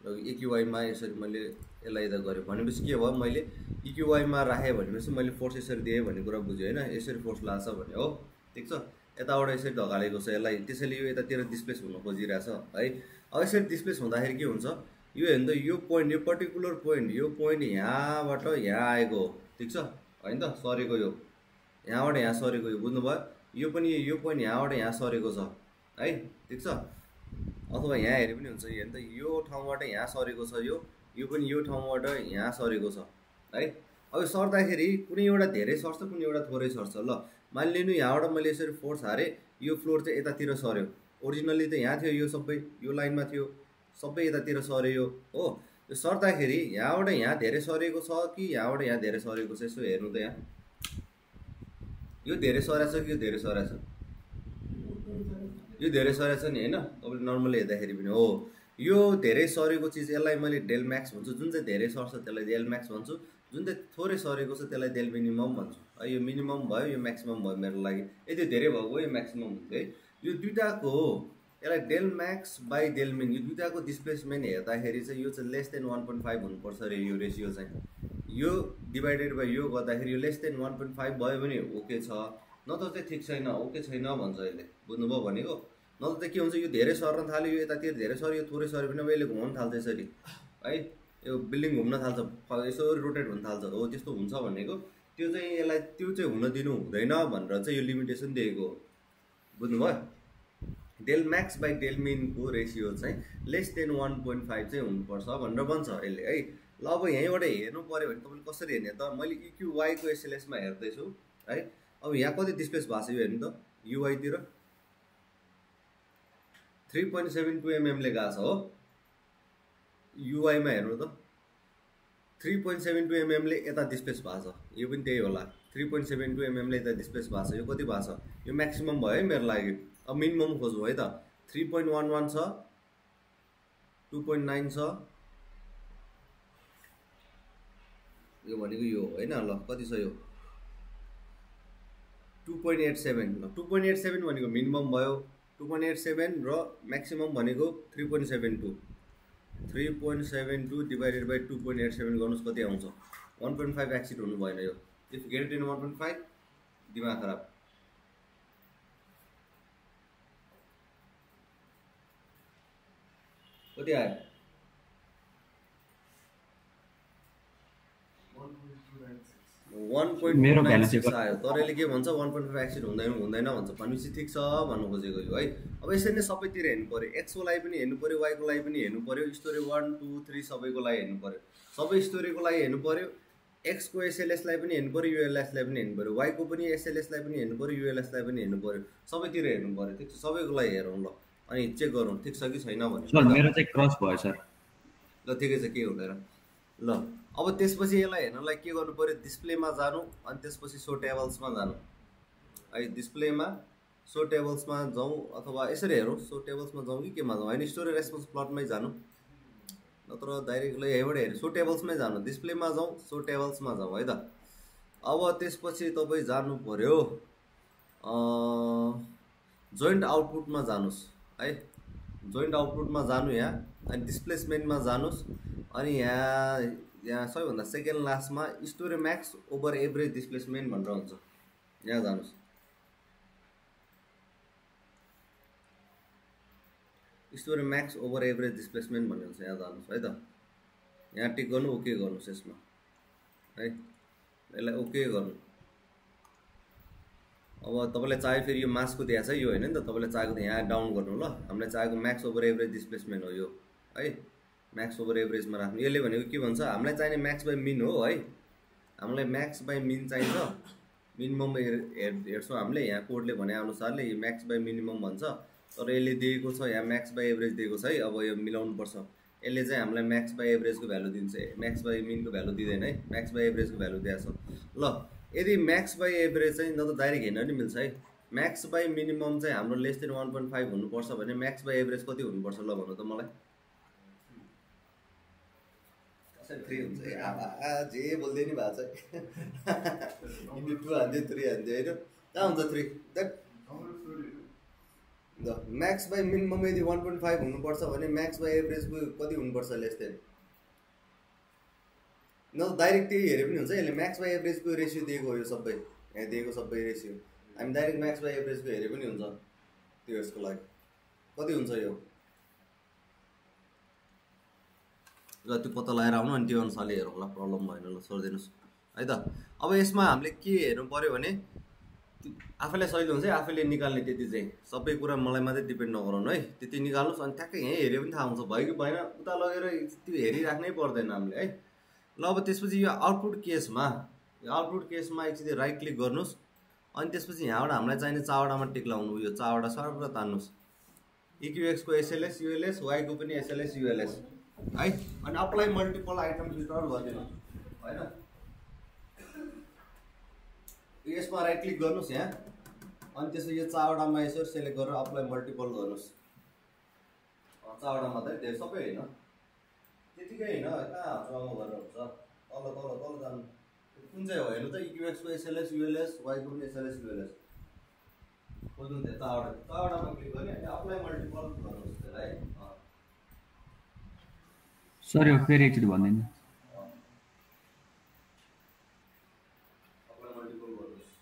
ल इक्युवाईमा यसरी मैले यसलाई यता गरेँ भनेपछि के भयो, मैले इक्युवाईमा राखेँ भनेपछि मैले फोर्स यसरी दिएँ भन्ने कुरा बुझेँ होइन। यसरी फोर्स लाग्छ भने हो, ठिक छ। यताबाट यसरी ढगालेको छ यसलाई, त्यसैले यो यतातिर डिस्प्लेस हुन खोजिरहेछ है। अब यसरी डिस्प्लेस हुँदाखेरि के हुन्छ, यो हेर्नु त यो पोइन्ट, यो पर्टिकुलर पोइन्ट, यो पोइन्ट यहाँबाट यहाँ आएको हो, ठिक छ होइन त, सरेको यो यहाँबाट यहाँ सरेको, यो बुझ्नुभयो। यो पनि यो पोइन्ट यहाँबाट यहाँ सरेको छ है, ठिक छ। अथवा यहाँ हेरे पनि हुन्छ, हेर्नु त यो ठाउँबाट यहाँ सरेको छ, यो पनि यो ठाउँबाट यहाँ सरेको छ है। अब सर्दाखेरि कुनै एउटा धेरै सर्छ, कुनै एउटा थोरै सर्छ। ल मानिलिनु यहाँबाट मैले यसरी फोर्स हारेँ, यो फ्लोर चाहिँ यतातिर सर्यो। ओरिजिनल्ली त यहाँ थियो, यो सबै यो लाइनमा थियो, सबै यतातिर सर्यो हो। यो सर्दाखेरि यहाँबाट यहाँ धेरै सरेको छ कि यहाँबाट यहाँ धेरै सरेको छ, यसो हेर्नु त। यहाँ यो धेरै सरेछ कि यो धेरै सरेछ, यो धेरै सरेछ नि होइन। तपाईँले नर्मली हेर्दाखेरि पनि हो, यो धेरै सरेको चिज यसलाई मैले डेल म्याक्स भन्छु। जुन चाहिँ धेरै सर्छ त्यसलाई डेल म्याक्स भन्छु, जुन चाहिँ थोरै सरेको छ त्यसलाई डेल मिनिमम भन्छु है। यो मिनिमम भयो, यो म्याक्सिमम भयो मेरो लागि। यदि धेरै भएको यो म्याक्सिमम हुन्छ है। यो दुइटाको यसलाई del max by del min, यो दुइटाको डिस्प्लेसमेन्ट हेर्दाखेरि चाहिँ यो चाहिँ लेस देन 1.5 हुनुपर्छ अरे यो रेसियो चाहिँ। यो डिभाइडेड बाई यो गर्दाखेरि यो लेस देन 1.5 भयो भने ओके छ, नत्र चाहिँ ठिक छैन, ओके छैन भन्छ यसले। बुझ्नुभयो भनेको? नत्र चाहिँ के हुन्छ, यो धेरै सर्न थाल्यो, यो यतातिर धेरै सर्यो, यो थोरै सर्यो भने यसले घुमाउनु थाल्छ यसरी है। यो बिल्डिङ घुम्न थाल्छ, यसो रोटेट हुन थाल्छ हो। त्यस्तो हुन्छ भनेको त्यो चाहिँ यसलाई त्यो चाहिँ हुन दिनु हुँदैन भनेर चाहिँ यो लिमिटेसन दिएको हो। बुझ्नुभयो? डेल म्याक्स बाई डेल मिनको रेसियो चाहिँ लेस देन 1.5 चाहिँ हुनुपर्छ भनेर भन्छ यसले है। ल अब यहीँबाट हेर्नु पऱ्यो भने तपाईँले कसरी हेर्ने त, मैले इक्युवाईको एसएलएसमा हेर्दैछु है। अब यहाँ कति डिस्प्लेस भएको छ यो हेर्नु त, युवाईतिर 3.72 mm ले गएको छ हो। युवाईमा हेर्नु त 3.72 mm ले यता डिस्प्लेस भएको छ, यो पनि त्यही होला। 3.72 mm ले यता डिस्प्लेस भएको छ। यो कति भएको छ, यो म्याक्सिमम भयो है मेरो लागि। अब मिनिमम खोज्नु है त, 3.11 छ, 2.9 छ, यो भनेको यो होइन। ल कति छ यो 2.87। ल 2.87 भनेको मिनिमम भयो, 2.87 र म्याक्सिमम भनेको 3.72। 3.72 डिभाइडेड बाई 2.87 गर्नुहोस् कति आउँछ, 1.5 एक्सिड हुनु भएन यो। इफ ग्रेटर देन 1.5 दिमाग खराब। कति आयो, 1.96 आयो। तर यसले के भन्छ 1.5 एक्सिड हुँदैन भन्छ भनेपछि ठिक छ भन्नु खोजेको यो है। अब यसरी नै सबैतिर हेर्नु पऱ्यो, एक्सको लागि पनि हेर्नु पऱ्यो, वाईको लागि पनि हेर्नु पऱ्यो, स्टोरी 1 2 3 सबैको लागि हेर्नु पऱ्यो। सबै स्टोरीको लागि हेर्नु पऱ्यो, एक्सको एसएलएसलाई पनि हेर्नु पऱ्यो, युएलएसलाई पनि हेर्नु पऱ्यो, वाईको पनि एसएलएसलाई पनि हेर्नु पऱ्यो, युएलएसलाई पनि हेर्नु पऱ्यो, सबैतिर हेर्नु पऱ्यो। ठिक छ, सबैको लागि हेरौँ ल, अनि चेक गरौँ ठिक छ कि छैन भने। सर मेरो चाहिँ क्रस भयो सर। ल ठिकै छ, केही हुँदैन। ल अब त्यसपछि यसलाई हेर्नलाई के गर्नु पऱ्यो, डिस्प्लेमा जानु, अनि त्यसपछि सो टेबल्समा जानु है। डिस्प्लेमा सो टेबल्समा जाउँ अथवा यसरी हेरौँ, सो टेबल्समा जाउँ कि केमा जाउँ, होइन स्टोरी रेस्पोन्स प्लटमै जानु, नत्र डाइरेक्टली यहीँबाट हेर्नु। सो टेबल्समै जानु, डिस्प्लेमा जाउँ, सो टेबल्समा जाउँ है त। अब त्यसपछि तपाईँ जानु पऱ्यो जोइन्ट आउटपुटमा जानुहोस् है। जोइन्ट आउटपुटमा जानु यहाँ, अनि डिस्प्लेसमेन्टमा जानुहोस्, अनि यहाँ सबैभन्दा सेकेन्ड लास्टमा story Max over average displacement भनेर हुन्छ, यहाँ जानुहोस्। Story Max over average displacement भन्ने हुन्छ यहाँ जानुहोस् है त यहाँ टिक गर्नु ओके गर्नुहोस् यसमा है यसलाई ओके गर्नु अब तपाईँलाई चाहे फेरि यो मासको दिएको छ यो होइन नि त तपाईँलाई चाहेको त यहाँ डाउन गर्नु ल हामीलाई चाहेको म्याक्स ओभर एभरेज डिस्प्लेसमेन्ट हो यो है म्याक्स ओभर एभरेजमा राख्नु यसले भनेको के भन्छ हामीलाई चाहिने म्याक्स बाई मिन हो है हामीलाई म्याक्स बाई मिन चाहिन्छ मिनिमम हेर्छौँ हामीले यहाँ कोडले भने अनुसारले यो म्याक्स बाई मिनिमम भन्छ तर यसले दिएको छ यहाँ म्याक्स बाई एभरेज दिएको छ है अब यो मिलाउनुपर्छ यसले चाहिँ हामीलाई म्याक्स बाई एभरेजको भ्यालु दिन्छ म्याक्स बाई मिनको भ्यालु दिँदैन है म्याक्स बाई एभरेजको भ्यालु दिएको छ ल यदि म्याक्स बाई एभरेज चाहिँ न त डाइरेक्ट हेर्न नि मिल्छ है म्याक्स बाई मिनिमम चाहिँ हाम्रो लेस देन 1.5 हुनुपर्छ भने म्याक्स बाई एभरेज कति हुनुपर्छ ल भन्नु त मलाई 3 हुन्छ है जे बोल्दै नि भएको छ इन्टु 200 300 होइन कहाँ हुन्छ 3 द्याट ल म्याक्स बाई मिनिमम यदि 1.5 हुनुपर्छ भने म्याक्स बाई एभरेजको कति हुनुपर्छ लेस देन न त डाइरेक्ट त्यही हेरे पनि हुन्छ यसले म्याक्स बाई एभरेजको रेसियो दिएको हो यो सबै यहाँ दिएको सबै रेसियो हामी डाइरेक्ट म्याक्स बाई एभरेजको हेरे पनि हुन्छ त्यो यसको लागि कति हुन्छ यो र त्यो पत्ता लगाएर आउनु अनि त्यो अनुसारले हेरौँ ल प्रब्लम भएन ल छोडिदिनुहोस् है त अब यसमा हामीले के हेर्नु पऱ्यो भने आफैलाई सजिलो हुन्छ है आफैले निकाल्ने त्यति चाहिँ सबै कुरा मलाई मात्रै डिपेन्ड नगराउनु है त्यति निकाल्नुहोस् अनि ठ्याक्कै यहीँ हेऱ्यो पनि थाहा हुन्छ भयो कि भएन उता लगेर त्यो हेरिराख्नै पर्दैन हामीले है ल अब त्यसपछि यो आउटपुट केसमा एकचोटि राइट क्लिक गर्नुहोस् अनि त्यसपछि यहाँबाट हामीलाई चाहिने चारवटामा टिक लाउनु यो चारवटा सर तान्नुहोस् इक्युएक्सको एसएलएस युएलएस वाईको पनि एसएलएस युएलएस है अनि अप्लाई मल्टिपल आइटम फिल्टर गरिदिनु होइन यसमा राइट क्लिक गर्नुहोस् यहाँ अनि त्यसपछि यो चारवटामा यसो सेलेक्ट गरेर अप्लाई मल्टिपल गर्नुहोस् चारवटा मात्रै त्यो सबै होइन त्यतिकै होइन कहाँ जग्गा गरेर हुन्छ तल जानु कुन चाहिँ हो हेर्नु त इक्युएक्सको एसएलएस युएलएस वाईको पनि एसएलएस युएलएस खोज्नु त्यो चारवटामा क्लिक गर्ने अनि अप्लाई मल्टिपल गर्नुहोस् त्यसलाई सर यो फेरि एकचोटि भन्दैन अप्लाई मल्टिपल गर्नुहोस्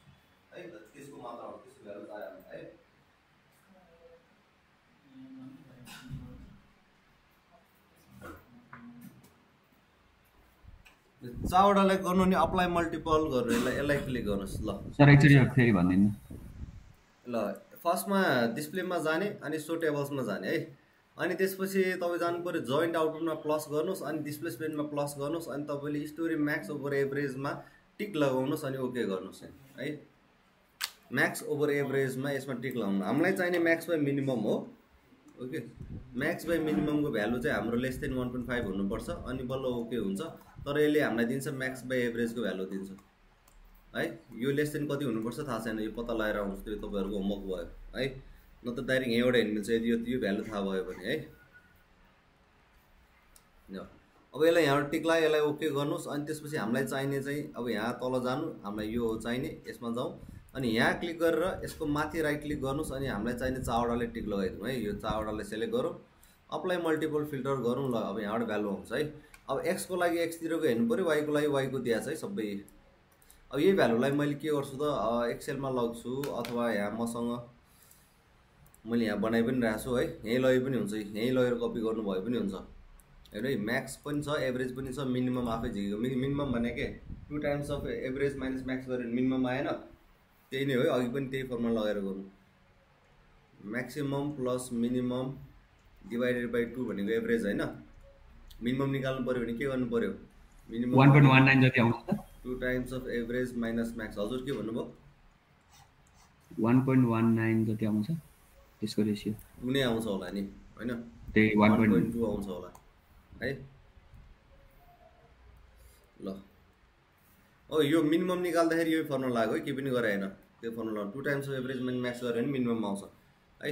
है त्यसको मात्रा हो त्यसको भ्यालु चाहियो है चारवटालाई गर्नु नि अप्लाई मल्टिपल गरेर यसलाई क्लिक गर्नुहोस् ल सर एकचोटि फेरि भन्दैन ल फर्स्टमा डिस्प्लेमा जाने अनि सो टेबल्समा जाने है अनि त्यसपछि तपाईँ जानु पऱ्यो जोइन्ट आउटपुटमा प्लस गर्नुहोस् अनि डिस्प्लेसमेन्टमा प्लस गर्नुहोस् अनि तपाईँले स्टोरी म्याक्स ओभर एभरेजमा टिक लगाउनुहोस् अनि ओके गर्नुहोस् है म्याक्स ओभर एभरेजमा यसमा टिक लगाउनु हामीलाई चाहिने म्याक्स बाई मिनिमम हो ओके म्याक्स बाई मिनिममको भ्यालु चाहिँ हाम्रो लेस देन 1.5 हुनुपर्छ अनि बल्ल ओके हुन्छ तर यसले हामीलाई दिन्छ म्याक्स बाई एभरेजको भ्यालु दिन्छ है यो लेस देन कति हुनुपर्छ थाहा छैन यो पत्ता लगाएर आउँछ त्यो तपाईँहरूको होमवर्क भयो है न त डाइरेक्ट यहीँबाट हेर्नु मिल्छ यदि यो भ्यालु थाहा भयो भने है अब यसलाई यहाँबाट टिक लगायो यसलाई ओके गर्नुहोस् अनि त्यसपछि हामीलाई चाहिने चाहिँ अब यहाँ तल जानु हामीलाई यो चाहिने यसमा जाउँ अनि यहाँ क्लिक गरेर यसको माथि राइट क्लिक गर्नुहोस् अनि हामीलाई चाहिने चारवटाले टिक लगाइदिउँ है यो चारवटालाई सेलेक्ट गरौँ अप्लाई मल्टिपल फिल्टर गरौँ ल अब यहाँबाट भ्यालु आउँछ है अब एक्सको लागि एक्सतिरको हेर्नु पऱ्यो वाईको लागि वाईको दिएको छ है सबै अब यही भ्यालुलाई मैले के गर्छु त एक्सेलमा लग्छु अथवा यहाँ मसँग मैले यहाँ बनाइ पनि रहेको छु है यहीँ लगे पनि हुन्छ यहीँ लगेर कपी गर्नुभयो पनि हुन्छ हेर्नु है म्याक्स पनि छ एभरेज पनि छ मिनिमम आफै झिकेको मिनिमम भने के 2 times of average minus Max गरेर मिनिमम आएन त्यही नै हो अघि पनि त्यही फर्मुला लगाएर गर्नु maximum plus minimum divided by 2 भनेको एभरेज होइन मिनिमम निकाल्नु पऱ्यो भने के गर्नु पऱ्यो मिनिमम 1.19 जति आउँछ 2 times of average minus Max हजुर के भन्नुभयो 1.19 जति आउँछ त्यसको रेसियो 2 नै आउँछ होला नि हैन त्यही 1.2 आउँछ होला है ल ओ यो मिनिमम निकाल्दाखेरि यो फर्मुला लाग्यो है के पनि गरे हैन त्यो formula 2 times of average minus Max गरे भने मिनिमम आउँछ है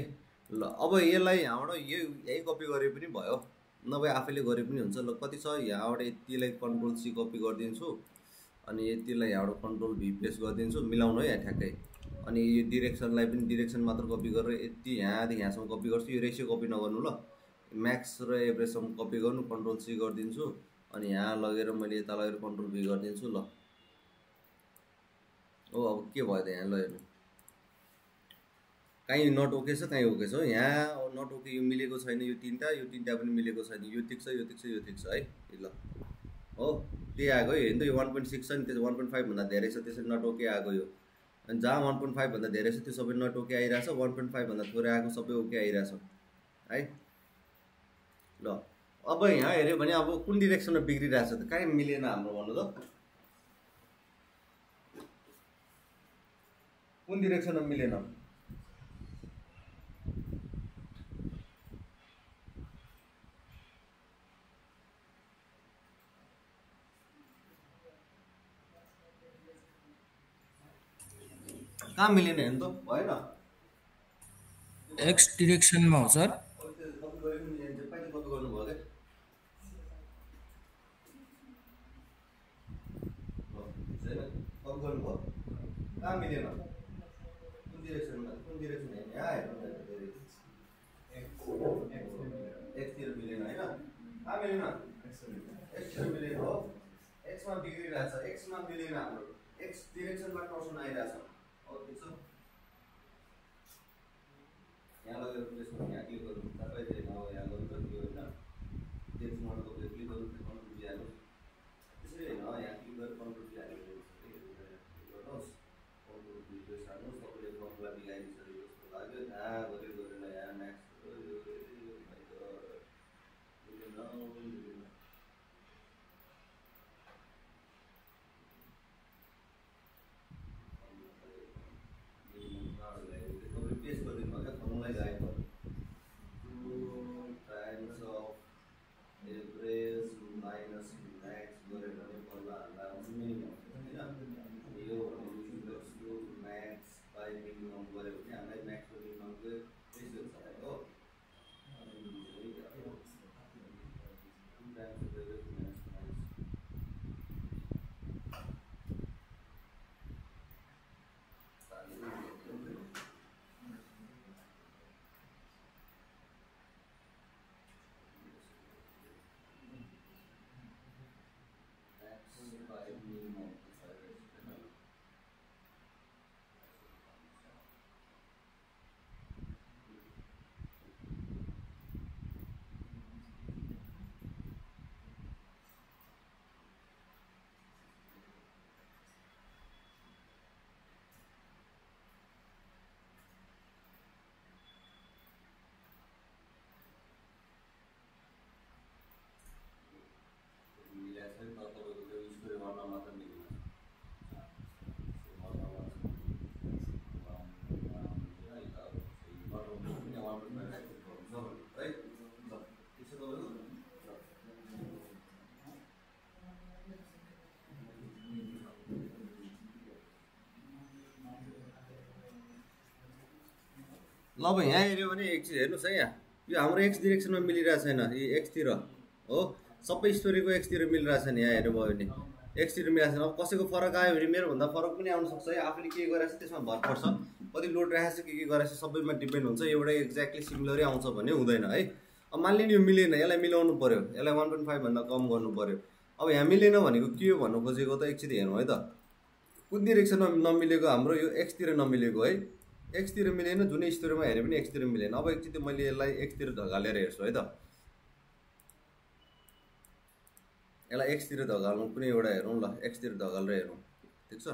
ल अब यसलाई यहाँबाट यही कपी गरे पनि भयो नभए आफैले गरे पनि हुन्छ ल कति छ यहाँबाट यतिलाई कन्ट्रोल सी कपी गरिदिन्छु अनि यतिलाई यहाँबाट कन्ट्रोल भी पेस्ट गरिदिन्छु मिलाउनु है यहाँ ठ्याक्कै अनि यो डिरेक्सनलाई पनि डिरेक्सन मात्र कपी गरेर यति यहाँदेखि यहाँसम्म कपी गर्छु यो रेसियो कपी नगर्नु ल म्याक्स र एभरेजसम्म कपी गर्नु कन्ट्रोल सी गरिदिन्छु अनि यहाँ लगेर मैले यता लगेर कन्ट्रोल भी गरिदिन्छु ल ओ अब के भयो त यहाँ ल हेर्नु कहीँ नट ओके छ कहीँ ओके छ यहाँ नट ओके यो मिलेको छैन यो तिनवटा पनि मिलेको छैन यो ठिक छ यो ठिक छ यो ठिक छ है ल हो त्यही आएको है हेर्नु त यो 1.6 छ नि त्यसो 1.5 भन्दा धेरै छ त्यसरी नट ओके आएको यो अनि जहाँ 1.5 भन्दा धेरै छ त्यो सबै नट ओके आइरहेछ 1.5 भन्दा थोरै आएको सबै ओके आइरहेछ है ल अब यहाँ हेऱ्यो भने अब कुन डिरेक्सनमा बिग्रिरहेछ त कहीँ मिलेन हाम्रो भन्नु त कुन डिरेक्सनमा मिलेन कहाँ मिलेन हेर्नु त भएन एक्स डिरेक्सनमा हो सर कति गर्नुभयो क्या कति गर्नुभयो कहाँ मिलेन कुन डिरेक्सन हेर्ने यहाँ हेर्नु एक्सतिर मिलेन होइन कहाँ मिलेन एक्सतिर मिलेन हो एक्समा बिग्रिरहेछ एक्समा मिलेन हाम्रो एक्स डिरेक्सनमा टर्सन आइरहेछ हो ठिक छ यहाँ लगेर प्लेस गर्नु यहाँ क्लिक गर्नु तपाईँले यहाँ गर्नु सक्यो होइन त्यसमा तपाईँले क्लिक गर्नु कन्ट्रोल दिइहाल्नु त्यसरी होइन यहाँ क्लिक गरेर कन्ट्रोल दिइहाल्नु गर्नुहोस् कन्ट्रोल दिइस हाल्नुहोस् तपाईँले फर्मुला मिलाइदिइसकेको जस्तो लाग्यो यहाँ गरेर यहाँ म्याक्स पेस्ट गरिदिनु भयो क्या फर्मुलै गएको 2 times of average minus Max गरेर पनि बल्ल हाल्दा मिनिमम होइन यो म्याक्स बाई मिनिमम गऱ्यो भने हामीलाई म्याक्सको मिनिममको रेसियो छ हो ल अब यहाँ हेऱ्यो भने एक चिज हेर्नुहोस् है यहाँ यो हाम्रो एक्स डिरेक्सनमा मिलिरहेको छैन यो एक्सतिर हो सबै स्टोरीको एक्सतिर मिलिरहेको छैन यहाँ हेर्नु भयो भने एक्सतिर मिलाएको छैन अब कसैको फरक आयो भने मेरोभन्दा फरक पनि आउन सक्छ है आफूले के गरेको छ त्यसमा भर पर्छ कति लोड राखेको छ के गरेको छ सबैमा डिपेन्ड हुन्छ एउटा एक्ज्याक्टली सिमिलरै आउँछ भने हुँदैन है अब मानिलिनु यो मिलेन यसलाई मिलाउनु पऱ्यो यसलाई 1.5 भन्दा कम गर्नु पऱ्यो अब यहाँ मिलेन भनेको के हो भन्नु खोजेको त एकचोटि हेर्नु है त कुन डिरेक्सनमा नमिलेको हाम्रो यो एक्सतिर नमिलेको है एक्सतिर मिलेन जुनै स्टोरीमा हेरे पनि एक्सतिर मिलेन अब एकचोटि मैले यसलाई एक्सतिर ढगालेर हेर्छु है त यसलाई एक्सतिर ढगाल्नु कुनै एउटा हेरौँ ल एक्सतिर ढगालेर हेरौँ ठिक छ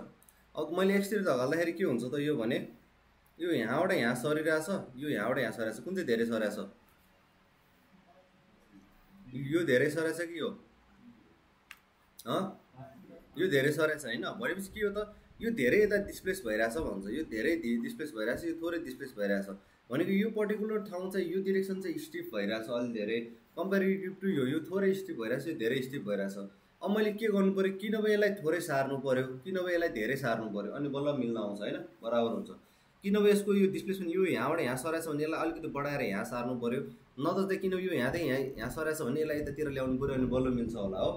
अब मैले एक्सतिर ढगाल्दाखेरि के हुन्छ त यो भने यो यहाँबाट यहाँ सरिरहेछ यो यहाँबाट यहाँ सरिरहेछ कुन चाहिँ धेरै सरिरहेछ यो धेरै सरेछ कि यो धेरै सरेछ होइन भनेपछि के हो त यो धेरै यता डिस्प्लेस भइरहेछ भन्छ यो धेरै डिस्प्लेस भइरहेछ यो थोरै डिस्प्लेस भइरहेछ भनेको यो पर्टिकुलर ठाउँ चाहिँ यो डिरेक्सन चाहिँ स्टिफ भइरहेछ अलि धेरै कम्पेरिटिभ टु यो थोरै स्टिफ भइरहेछ यो धेरै स्टिफ भइरहेछ अब मैले के गर्नु पऱ्यो कि नभए यसलाई थोरै सार्नु पऱ्यो कि नभए यसलाई धेरै सार्नु पऱ्यो अनि बल्ल मिल्न आउँछ होइन बराबर हुन्छ कि नभए यसको यो डिस्प्लेसमेन्ट यो यहाँबाट यहाँ सरेछ भने यसलाई अलिकति बढाएर यहाँ सार्नु पऱ्यो नत्र चाहिँ किन यो यहाँ यहाँ सरेछ भने यसलाई यतातिर ल्याउनु पऱ्यो अनि बल्ल मिल्छ होला हो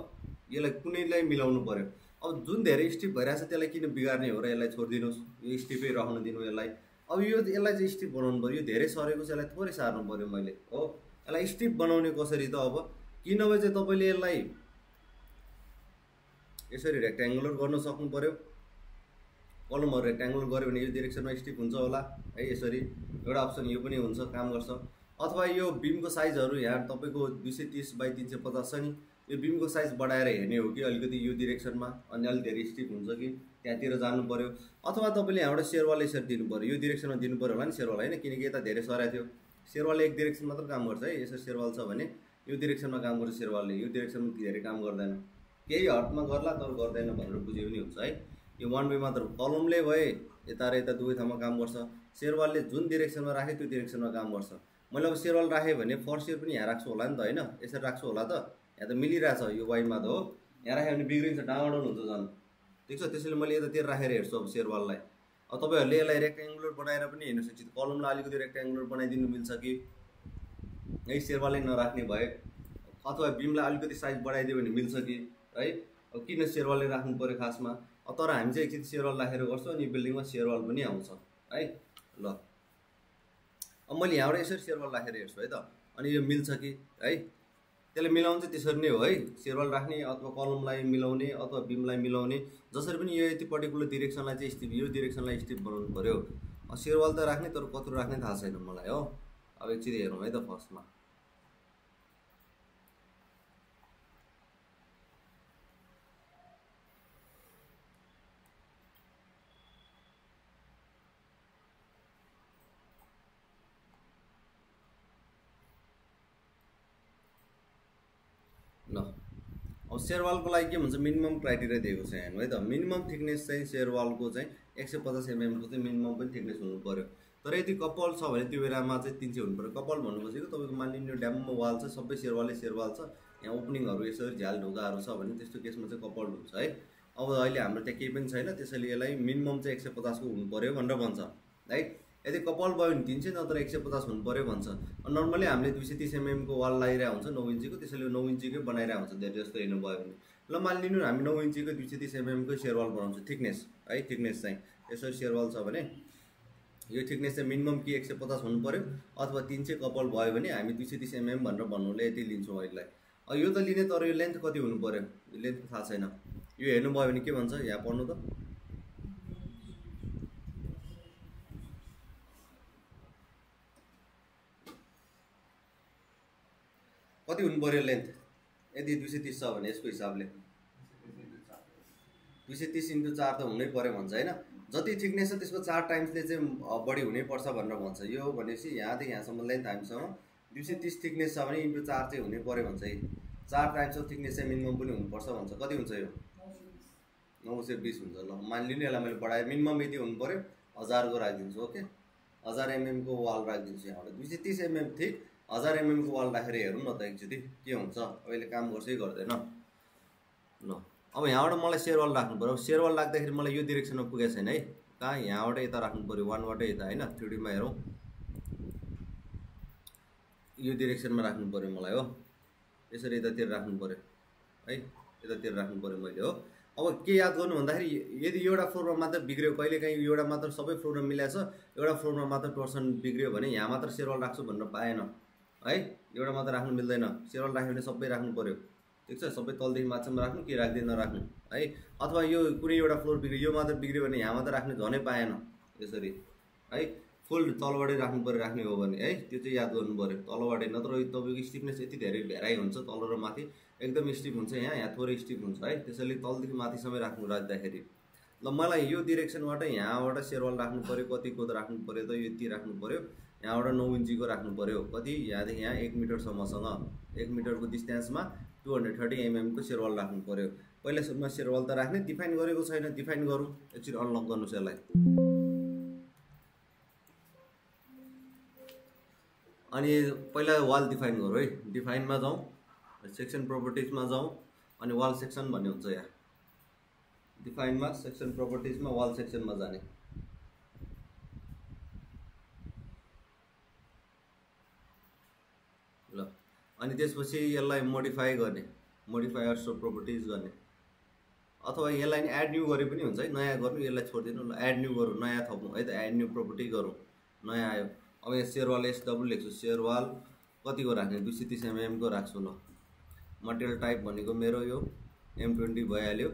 यसलाई कुनैलाई मिलाउनु पऱ्यो अब जुन धेरै स्टिफ भइरहेछ त्यसलाई किन बिगार्ने हो र यसलाई छोडिदिनुहोस् यो स्टिफै रहन दिनु यसलाई अब यसलाई चाहिँ स्टिफ बनाउनु पऱ्यो यो धेरै सरेको चाहिँ यसलाई थोरै सार्नु पऱ्यो मैले हो यसलाई स्टिफ बनाउने कसरी त अब कि नभए चाहिँ तपाईँले यसलाई यसरी रेक्ट्याङ्गुलर गर्न सक्नु पऱ्यो कलमहरू रेक्ट्याङ्गुलर गऱ्यो भने यो डिरेक्सनमा स्टिफ हुन्छ होला है यसरी एउटा अप्सन यो पनि हुन्छ, काम गर्छ। अथवा यो बिमको साइजहरू यहाँ तपाईँको 230 बाई 350 छ नि, यो बिमको साइज बढाएर हेर्ने हो कि अलिकति यो डिरेक्सनमा अनि अलिक धेरै स्टिप हुन्छ कि त्यहाँतिर जानु पर्यो। अथवा तपाईँले यहाँबाट सेयरवाल यसरी दिनु पर्यो, यो डिरेक्सनमा दिनु पर्यो होला नि सेयरवाल होइन, किनकि यता धेरै सराएको थियो। सेयरवालले एक डिरेक्सन मात्र काम गर्छ है, यसरी सेयरवाल छ भने यो डिरेक्सनमा काम गर्छ सेयरवालले, यो डिरेक्सनमा धेरै काम गर्दैन, केही हटमा गर्ला तर गर्दैन भनेर बुझ्यो पनि हुन्छ है। यो वान वे मात्र कलमले भए यता र यता दुवै ठाउँमा काम गर्छ, सेयरवालले जुन डिरेक्सनमा राखे त्यो डिरेक्सनमा काम गर्छ। मैले अब सेयरवाल राखेँ भने फर्स्ट इयर पनि यहाँ राख्छु होला नि त होइन, यसरी राख्छु होला त, यहाँ त मिलिरहेछ यो वाइमा त हो, यहाँ राख्यो भने बिग्रिन्छ, डाउन हुन्छ झन्, ठिक छ। त्यसैले मैले यतातिर राखेर हेर्छु अब सेयरवाललाई। अब तपाईँहरूले यसलाई रेक्ट्याङ्गुलर बनाएर पनि हेर्नु सक्छ, कलमलाई अलिकति रेक्ट्याङ्गुलर बनाइदिनु मिल्छ कि है, सेयरवालै नराख्ने भए, अथवा बिमलाई अलिकति साइज बढाइदियो भने मिल्छ कि है। अब किन सेयरवालै राख्नु पऱ्यो खासमा, तर हामी चाहिँ एकचोटि सेयरवाल राखेर गर्छौँ अनि बिल्डिङमा सेयरवाल पनि आउँछ है। ल अब मैले यहाँबाट यसरी सेयरवाल राखेर हेर्छु है त, अनि यो मिल्छ कि है, त्यसलाई मिलाउनु चाहिँ त्यसरी नै हो है, सेयरवाल राख्ने अथवा कलमलाई मिलाउने अथवा बिमलाई मिलाउने, जसरी पनि यो यति पर्टिकुलर डिरेक्सनलाई चाहिँ स्टिप, यो डिरेक्सनलाई स्टिप बनाउनु पऱ्यो। सेयरवाल त राख्ने तर कत्रो राख्ने थाहा छैन मलाई हो। अब एकचोटि हेरौँ है त फर्स्टमा। ल अब सेयरवालको लागि के भन्छ, मिनिमम क्राइटेरिया दिएको छ यहाँ है त। मिनिमम थिकनेस चाहिँ सेयरवालको चाहिँ 150 mm को चाहिँ मिनिमम पनि थिकनेस हुनु पर्यो। तर यदि कपाल छ भने त्यो बेलामा चाहिँ 300 हुनु पर्यो। कपाल भन्नु खोजेको तपाईँको मानिलिनु ड्याममा वाल छ, सबै सेयरवालै सेयरवाल छ, यहाँ ओपनिङहरू यसरी झ्याल ढोकाहरू छ भने त्यस्तो केसमा चाहिँ कपाल हुन्छ है। अब अहिले हाम्रो त्यहाँ केही पनि छैन, त्यसैले यसलाई मिनिमम चाहिँ 150 को हुनु पर्यो भनेर भन्छ है। यदि कपाल भयो भने 300 नत्र 150 हुनु पर्यो भन्छ। नर्मली हामीले 230 mm को वाल लगाइरहेको हुन्छ 9 इन्चीको, त्यसैले 9 इन्चीकै बनाइरहेको हुन्छ धेरै जस्तो हेर्नु भयो भने। ल मानिलिनु हामी 9 इन्चीको 230 mm को सेयरवाल बनाउँछ, थिकनेस है, थिकनेस चाहिँ यसरी सेयरवाल छ भने यो थिकनेस चाहिँ मिनिमम कि 150 हुनु पर्यो अथवा 300 कपाल भयो भने हामी 230 mm भनेर भन्नुले यति लिन्छौँ अहिलेलाई। अब यो त लिने, तर यो लेन्थ कति हुनु पर्यो यो लेन्थ थाहा छैन। यो हेर्नु भयो भने के भन्छ, यहाँ पढ्नु त, कति हुनु पर्यो लेन्थ, यदि 230 छ भने यसको हिसाबले 230 × 4 त हुनै पर्यो भन्छ होइन। जति थिकनेस छ त्यसको 4 टाइम्सले चाहिँ बढी हुनैपर्छ भनेर भन्छ। यो भनेपछि यहाँदेखि यहाँसम्म लेन्थ हामीसँग 230 थिकनेस छ भने × 4 चाहिँ हुनै पर्यो भन्छ है। 4 टाइम्स अफ थिकनेस चाहिँ मिनिमम पनि हुनुपर्छ भन्छ। कति हुन्छ यो 920 हुन्छ। ल मानिलिनु यसलाई मैले बढाएँ, मिनिमम यति हुनु पर्यो, 1000 को राखिदिन्छु। ओके 1000 mm को वाल राखिदिन्छु यहाँबाट, 230 mm थिक 1000 mm को वाल राखेर हेरौँ न त एकचोटि के हुन्छ। अहिले काम गर्छ कि गर्दैन। ल अब यहाँबाट मलाई सेयरवाल राख्नु पर्यो। सेयरवाल राख्दाखेरि मलाई यो डिरेक्सनमा पुगेको छैन है, कहाँ यहाँबाट यता राख्नु पर्यो, 1 बाटै यता होइन। 3D मा हेरौँ, यो डिरेक्सनमा राख्नु पर्यो मलाई हो, यसरी यतातिर राख्नु पर्यो है, यतातिर राख्नु पर्यो मैले हो। अब के याद गर्नु भन्दाखेरि यदि एउटा फ्लोरमा मात्र बिग्रियो, कहिलेकाहीँ एउटा मात्र सबै फ्लोरमा मिलाएछ, एउटा फ्लोरमा मात्र टर्सन बिग्रियो भने यहाँ मात्र सेयरवाल राख्छु भनेर पाएन है, एउटा मात्र राख्नु मिल्दैन। सेयरवाल राख्यो भने सबै राख्नु पर्यो, ठिक छ। सबै तलदेखि माथिसम्म राख्नु कि राख्दैन नराख्नु है। अथवा यो कुनै एउटा फ्लोर बिग्रियो, यो मात्र बिग्रियो भने यहाँ मात्र राख्ने झनै पाएन यसरी है। फुल तलबाटै राख्नु पर्यो राख्ने हो भने है, त्यो चाहिँ याद गर्नु पर्यो तलबाटै, नत्र तपाईँको स्टिफनेस यति धेरै भेराइ हुन्छ, तल र माथि एकदम स्टिफ हुन्छ, यहाँ थोरै स्टिफ हुन्छ है। त्यसैले तलदेखि माथिसम्म राख्दाखेरि ल मलाई यो डिरेक्सनबाट यहाँबाट सेयरवाल राख्नु पर्यो, कतिको राख्नु पर्यो त, यति राख्नु पर्यो, यहाँबाट 9 इन्चीको राख्नु पर्यो, कति यहाँदेखि यहाँ 1 मिटरसम्मसँग 1 मिटरको डिस्टेन्समा 230 mm को सेयरवाल राख्नु पर्यो। पहिलासम्म सेयरवाल त राख्ने, डिफाइन गरेको छैन, डिफाइन गरौँ एकचोटि, अनलक गर्नुहोस् यसलाई। अनि पहिला वाल डिफाइन गरौँ है, डिफाइनमा जाउँ, सेक्सन प्रोपर्टिजमा जाउँ, अनि वाल सेक्सन भन्ने हुन्छ यहाँ, डिफाइनमा सेक्सन प्रोपर्टिजमा वाल सेक्सनमा जाने। ल अनि त्यसपछि यसलाई मोडिफाई गर्ने, मोडिफायर्स अफ प्रोपर्टिज गर्ने, अथवा यसलाई नि एड न्यू गरे पनि हुन्छ है। नयाँ गर्नु, यसलाई छोडिदिनु, ल एड न्यू गरौँ, नयाँ थप्नु है त, एड न्यू प्रोपर्टी गरौँ, नयाँ आयो। अब यहाँ सेयरवाल SW लेख्छु, सेयरवाल कतिको राख्ने 230 mm को राख्छु। ल मटेरियल टाइप भनेको मेरो यो M20 भइहाल्यो,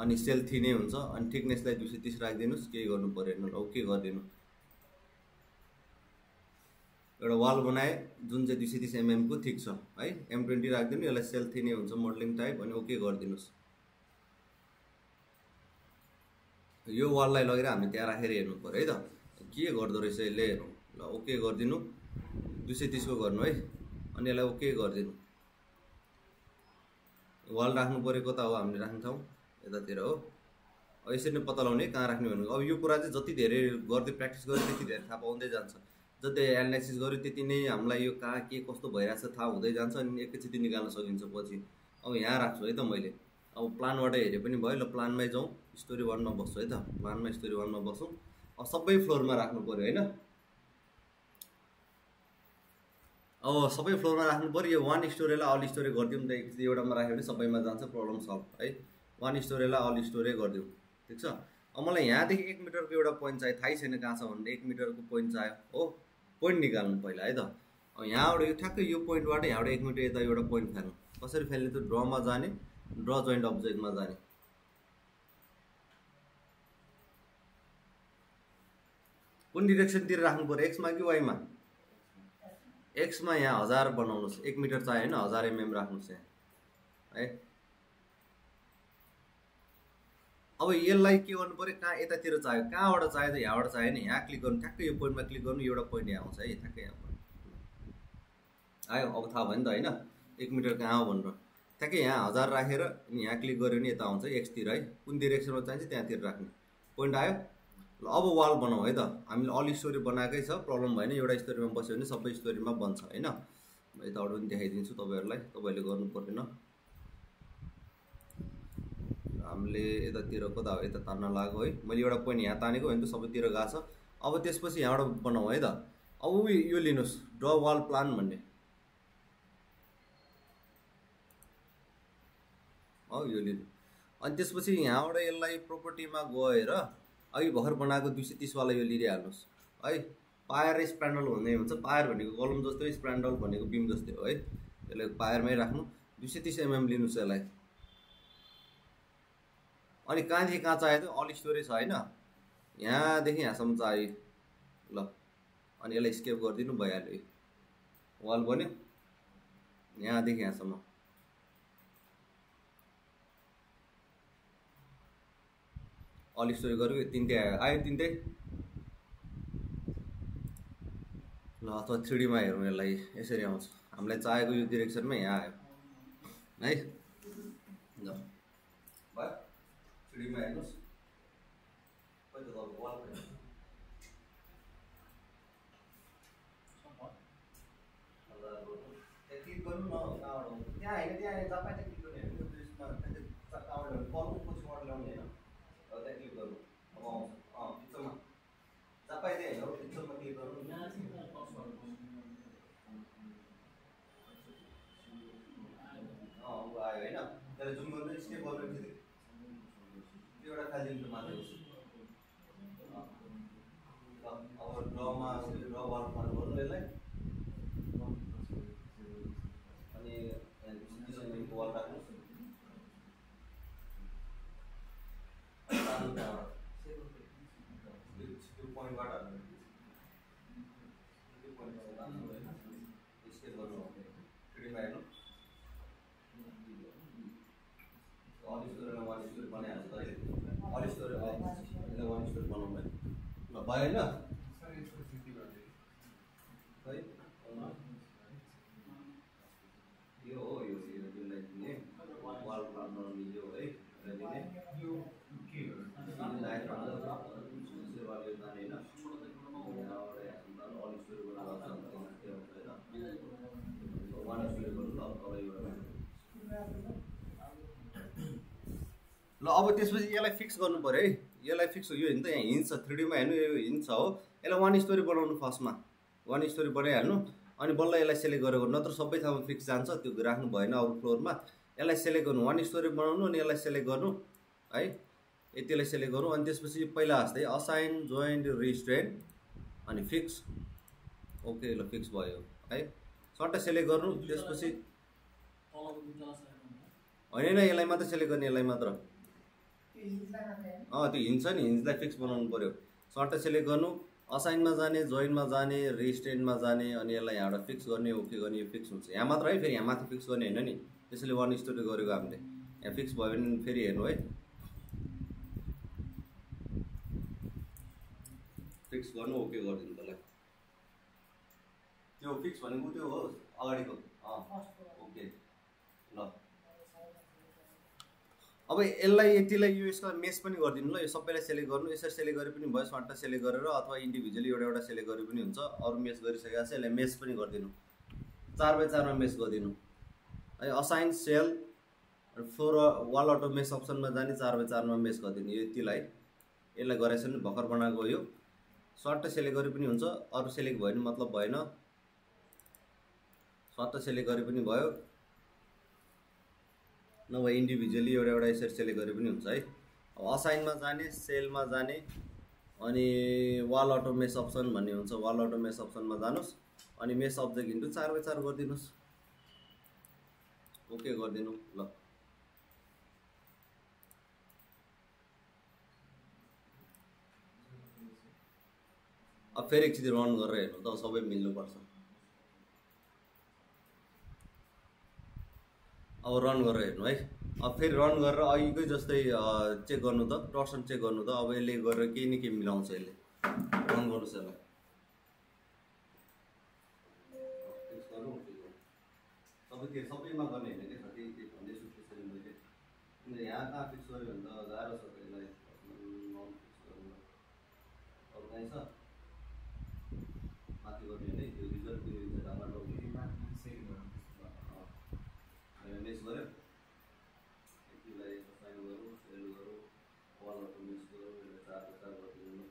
अनि सेल थिनै हुन्छ, अनि थिकनेसलाई 230 राखिदिनुहोस्, केही गर्नु परेन। ल ओके गरिदिनु। एउटा वाल बनाए जुन चाहिँ 230 mm को ठिक छ है। M20 राखिदिनु, यसलाई सेल्फी नै हुन्छ मोडलिङ टाइप, अनि ओके गरिदिनुस्। यो वाललाई लगेर हामी त्यहाँ राखेर हेर्नु पर्यो है त के गर्दो रहेछ यसले। हेरौँ ल, ओके गरिदिनु, 230 को गर्नु है, अनि यसलाई ओके गरिदिनु। वाल राख्नु पर्यो कता हो हामीले राख्ने ठाउँ, यतातिर हो। यसरी नै पत्ता लगाउने कहाँ राख्ने भन्नु। अब यो कुरा चाहिँ जति धेरै गर्दै प्र्याक्टिस गर्यो त्यति धेरै थाहा पाउँदै जान्छ। जति एनालाइसिस गर्यो त्यति नै हामीलाई यो कहाँ के कस्तो भइरहेछ थाहा हुँदै जान्छ, अनि एकैचोटि निकाल्न सकिन्छ पछि। अब यहाँ राख्छु है त मैले, अब प्लानबाट हेरे पनि भयो। ल प्लानमै जाउँ, स्टोरी 1 मा बस्छु है त। प्लानमा स्टोरी 1 मा बसौँ। अब सबै फ्लोरमा राख्नु पर्यो होइन। अब सबै फ्लोरमा राख्नु पर्यो। यो 1 स्टोरीलाई अल स्टोरी गरिदिउँ त, एकचोटि एउटामा राख्यो भने सबैमा जान्छ, प्रब्लम सल्भ है। 1 स्टोरीलाई अल स्टोरी गरिदिउँ, ठिक छ। अब मलाई यहाँदेखि 1 मिटरको एउटा पोइन्ट चाहियो, थाहै छैन कहाँ छ भनेर 1 मिटरको पोइन्ट चाहियो हो। पोइन्ट निकाल्नु पहिला है त। अब यहाँबाट यो ठ्याक्कै यो पोइन्टबाट यहाँबाट 1 मिटर यता एउटा पोइन्ट फाल्नु। कसरी फाल्ने त, ड्रमा जाने, ड्र जोइन्ट अब्जेक्टमा जाने। कुन डिरेक्सनतिर राख्नु पर्यो, एक्समा कि वाइमा? एक्समा। यहाँ 1000 बनाउनुहोस्, 1 मिटर चाहियो होइन, 1000 mm राख्नुहोस् यहाँ है। अब यसलाई के गर्नु पर्यो, कहाँ यतातिर चाहियो, कहाँबाट चाहियो त, यहाँबाट चाहियो नि, यहाँ क्लिक गर्नु, ठ्याक्कै यो पोइन्टमा क्लिक गर्नु, एउटा पोइन्ट यहाँ आउँछ है, ठ्याक्कै यहाँ आयो। अब थाहा भयो नि त होइन 1 मिटर कहाँ हो भनेर। ठ्याक्कै यहाँ 1000 राखेर अनि यहाँ क्लिक गऱ्यो भने यता आउँछ एक्सतिर है। कुन डिरेक्सनमा चाहिन्छ त्यहाँतिर राख्ने। पोइन्ट आयो। ल अब वाल बनाऊ है त। हामीले अल स्टोरी बनाएकै छ, प्रब्लम भएन। एउटा स्टोरीमा बस्यो भने सबै स्टोरीमा बन्छ होइन। म यताबाट पनि देखाइदिन्छु तपाईँहरूलाई, तपाईँहरूले गर्नु पर्दैन। हामीले यतातिर कता हो, यता तान्न लाग्यो है। मैले एउटा पोइन्ट यहाँ तानेको भने त सबैतिर गएको छ। अब त्यसपछि यहाँबाट बनाऊ है त। अब यो लिनुहोस्, ड्र वाल प्लान भन्ने हो, यो लिनु। अनि त्यसपछि यहाँबाट यसलाई प्रोपर्टीमा गएर अघि भर्खर बनाएको 230 वाला यो लिइहाल्नुहोस् है। पायर स्प्यान्डल भन्ने हुन्छ, पायर भनेको कलम जस्तै, स्प्यान्डल भनेको बिम जस्तै हो है। यसलाई पायरमै राख्नु, 230 mm लिनुहोस् यसलाई। अनि कहाँदेखि कहाँ चाहियो त, अल स्टोरी छ होइन, यहाँदेखि यहाँसम्म चाहियो। ल अनि यसलाई स्केप गरिदिनु, भइहाल्यो। वाल बन्यो, यहाँदेखि यहाँसम्म। अल स्टोरी गरेको तिनटै आयो, तिनटै। ल अथवा 3D मा हेरौँ, यसलाई यसरी आउँछ। हामीलाई चाहेको यो डिरेक्सनमा यहाँ आयो है। ल भयो, 3D मा हेर्नुहोस्। क्लिक गर्नु न, कहाँबाट त्यहाँ होइन, त्यहाँ जहाँ पाइ क्लिक गर्ने होइन, कहाँबाट कलमको पछिबाट ल्याउने होइन, त्यहाँ क्लिक गर्नु। अब आउँछ पिक्चरमा, जहाँ पाइ त्यहाँ होइन, पिक्चरमा क्लिक गर्नु। आयो होइन, त्यसलाई जुम गर्नु, स्केप गर्नु, त्यो एउटा खालि मात्रै हो। अब ड्रमा ड्र वाल प्लान गर्नु यसलाई। अनि डिजाइनको वाल राख्नुहोस्। त्यो पोइन्टबाट स्केप गर्नु, 3D मा हेर्नु। अल स्टोरीलाई 1 स्टोरी बनाइहाल्छ त अहिले। अल स्टोरी यसलाई 1 स्टोरी बनाउनु है। ल भयो होइन है। यो हो, यो यसलाई दिने वाल प्लान बनाउने यो है, यसलाई दिने यो के हो लाइट जाने होइन। यहाँबाट यहाँसम्म अल स्टोरी बनाएर के हुन्छ होइन, 1 स्टोरी गर्नु। ल ल अब त्यसपछि यसलाई फिक्स गर्नु पर्यो है। यसलाई फिक्स, यो हेर्नु त यहाँ हिन्ज छ, 3D मा हेर्नु, यो हिन्ज छ हो। यसलाई 1 स्टोरी बनाउनु, फर्स्टमा 1 स्टोरी बनाइहाल्नु। अनि बल्ल यसलाई सेलेक्ट गरेर गर्नु, नत्र सबै ठाउँमा फिक्स जान्छ, त्यो राख्नु भएन अरू फ्लोरमा। यसलाई सेलेक्ट गर्नु, 1 स्टोरी बनाउनु, अनि यसलाई सेलेक्ट गर्नु है। यतिलाई सेलेक्ट गर्नु, अनि त्यसपछि पहिला जस्तै असाइन, जोइन्ट, रिस्ट्रेन्ट, अनि फिक्स। ओके, ल फिक्स भयो है। सट्ट सेलेक्ट गर्नु, त्यसपछि होइन, यसलाई मात्र सेलेक्ट गर्ने, यसलाई मात्र। त्यो हिन्ज छ नि, हिन्जलाई फिक्स बनाउनु पर्यो। सट्ट सेलेक्ट गर्नु, असाइनमा जाने, जोइनमा जाने, रिस्टेन्टमा जाने, अनि यसलाई यहाँबाट फिक्स गर्ने, ओके गर्ने, यो फिक्स हुन्छ। यहाँ मात्र है, फेरि यहाँ माथि फिक्स गर्ने होइन नि, त्यसैले 1:2 गरेको हामीले। यहाँ फिक्स भयो भने फेरि हेर्नु है, फिक्स गर्नु, ओके गरिदिनु त्यसलाई। त्यो फिक्स भनेको त्यो हो अगाडिको, ओके ल। अब यसलाई यतिलाई यो यसको मेस पनि गरिदिनु ल, यो सबैलाई सेलेक्ट गर्नु, यसरी सेलेक्ट गरे पनि भयो, स्वाट सेलेक्ट गरेर, अथवा इन्डिभिजुअली एउटा एउटा सेलेक्ट गरे पनि हुन्छ। अरू मेस गरिसकेको छ, यसलाई मेस पनि गरिदिनु, 4x4 मा मेस गरिदिनु है। Assign cell for wall auto mesh अप्सनमा जाने, 4x4 मा मेस गरिदिनु, यो यतिलाई। यसलाई गरेछ भने भर्खर बनाएको यो स्वाट सेलेक्ट गरे पनि हुन्छ, अरू सेलेक्ट भयो भने मतलब भएन, स्वाट सेलेक्ट गरे पनि भयो, नभए इन्डिभिजुअली एउटा एउटा यसरी सेलेक्ट गरे पनि हुन्छ है। अब असाइनमा जाने, सेलमा जाने, अनि वाल अटो मेस अप्सन भन्ने हुन्छ, वाल अटो मेस अप्सनमा जानुहोस्, अनि मेस अब्जेक्ट इन्टु 4x4 गरिदिनुहोस्, ओके गरिदिनु ल। अब फेरि एकचोटि रन गरेर हेर्नु त, सबै मिल्नुपर्छ। अब रन गरेर हेर्नु है। अब फेरि रन गरेर अघिकै जस्तै चेक गर्नु त, टर्सन चेक गर्नु त। अब यसले गरेर केही न केही मिलाउँछ यसले, रन गर्नुहोस् यसलाई। सबैमा गर्ने होइन क्या साथी, त्यही भन्दैछु त्यसरी मैले। किन यहाँ कहाँ फिक्स गऱ्यो भने त गाह्रो छ यसलाई नन फिक्स गर्नु। अरू कहीँ छ माथि गर्ने होइन, त्यो रिजल्ट मेस गऱ्यो, यतिलाई साइन गरौँ, सेल गरौँ, वालहरू मेस गरौँ, यसलाई 4x4 गरिदिनु।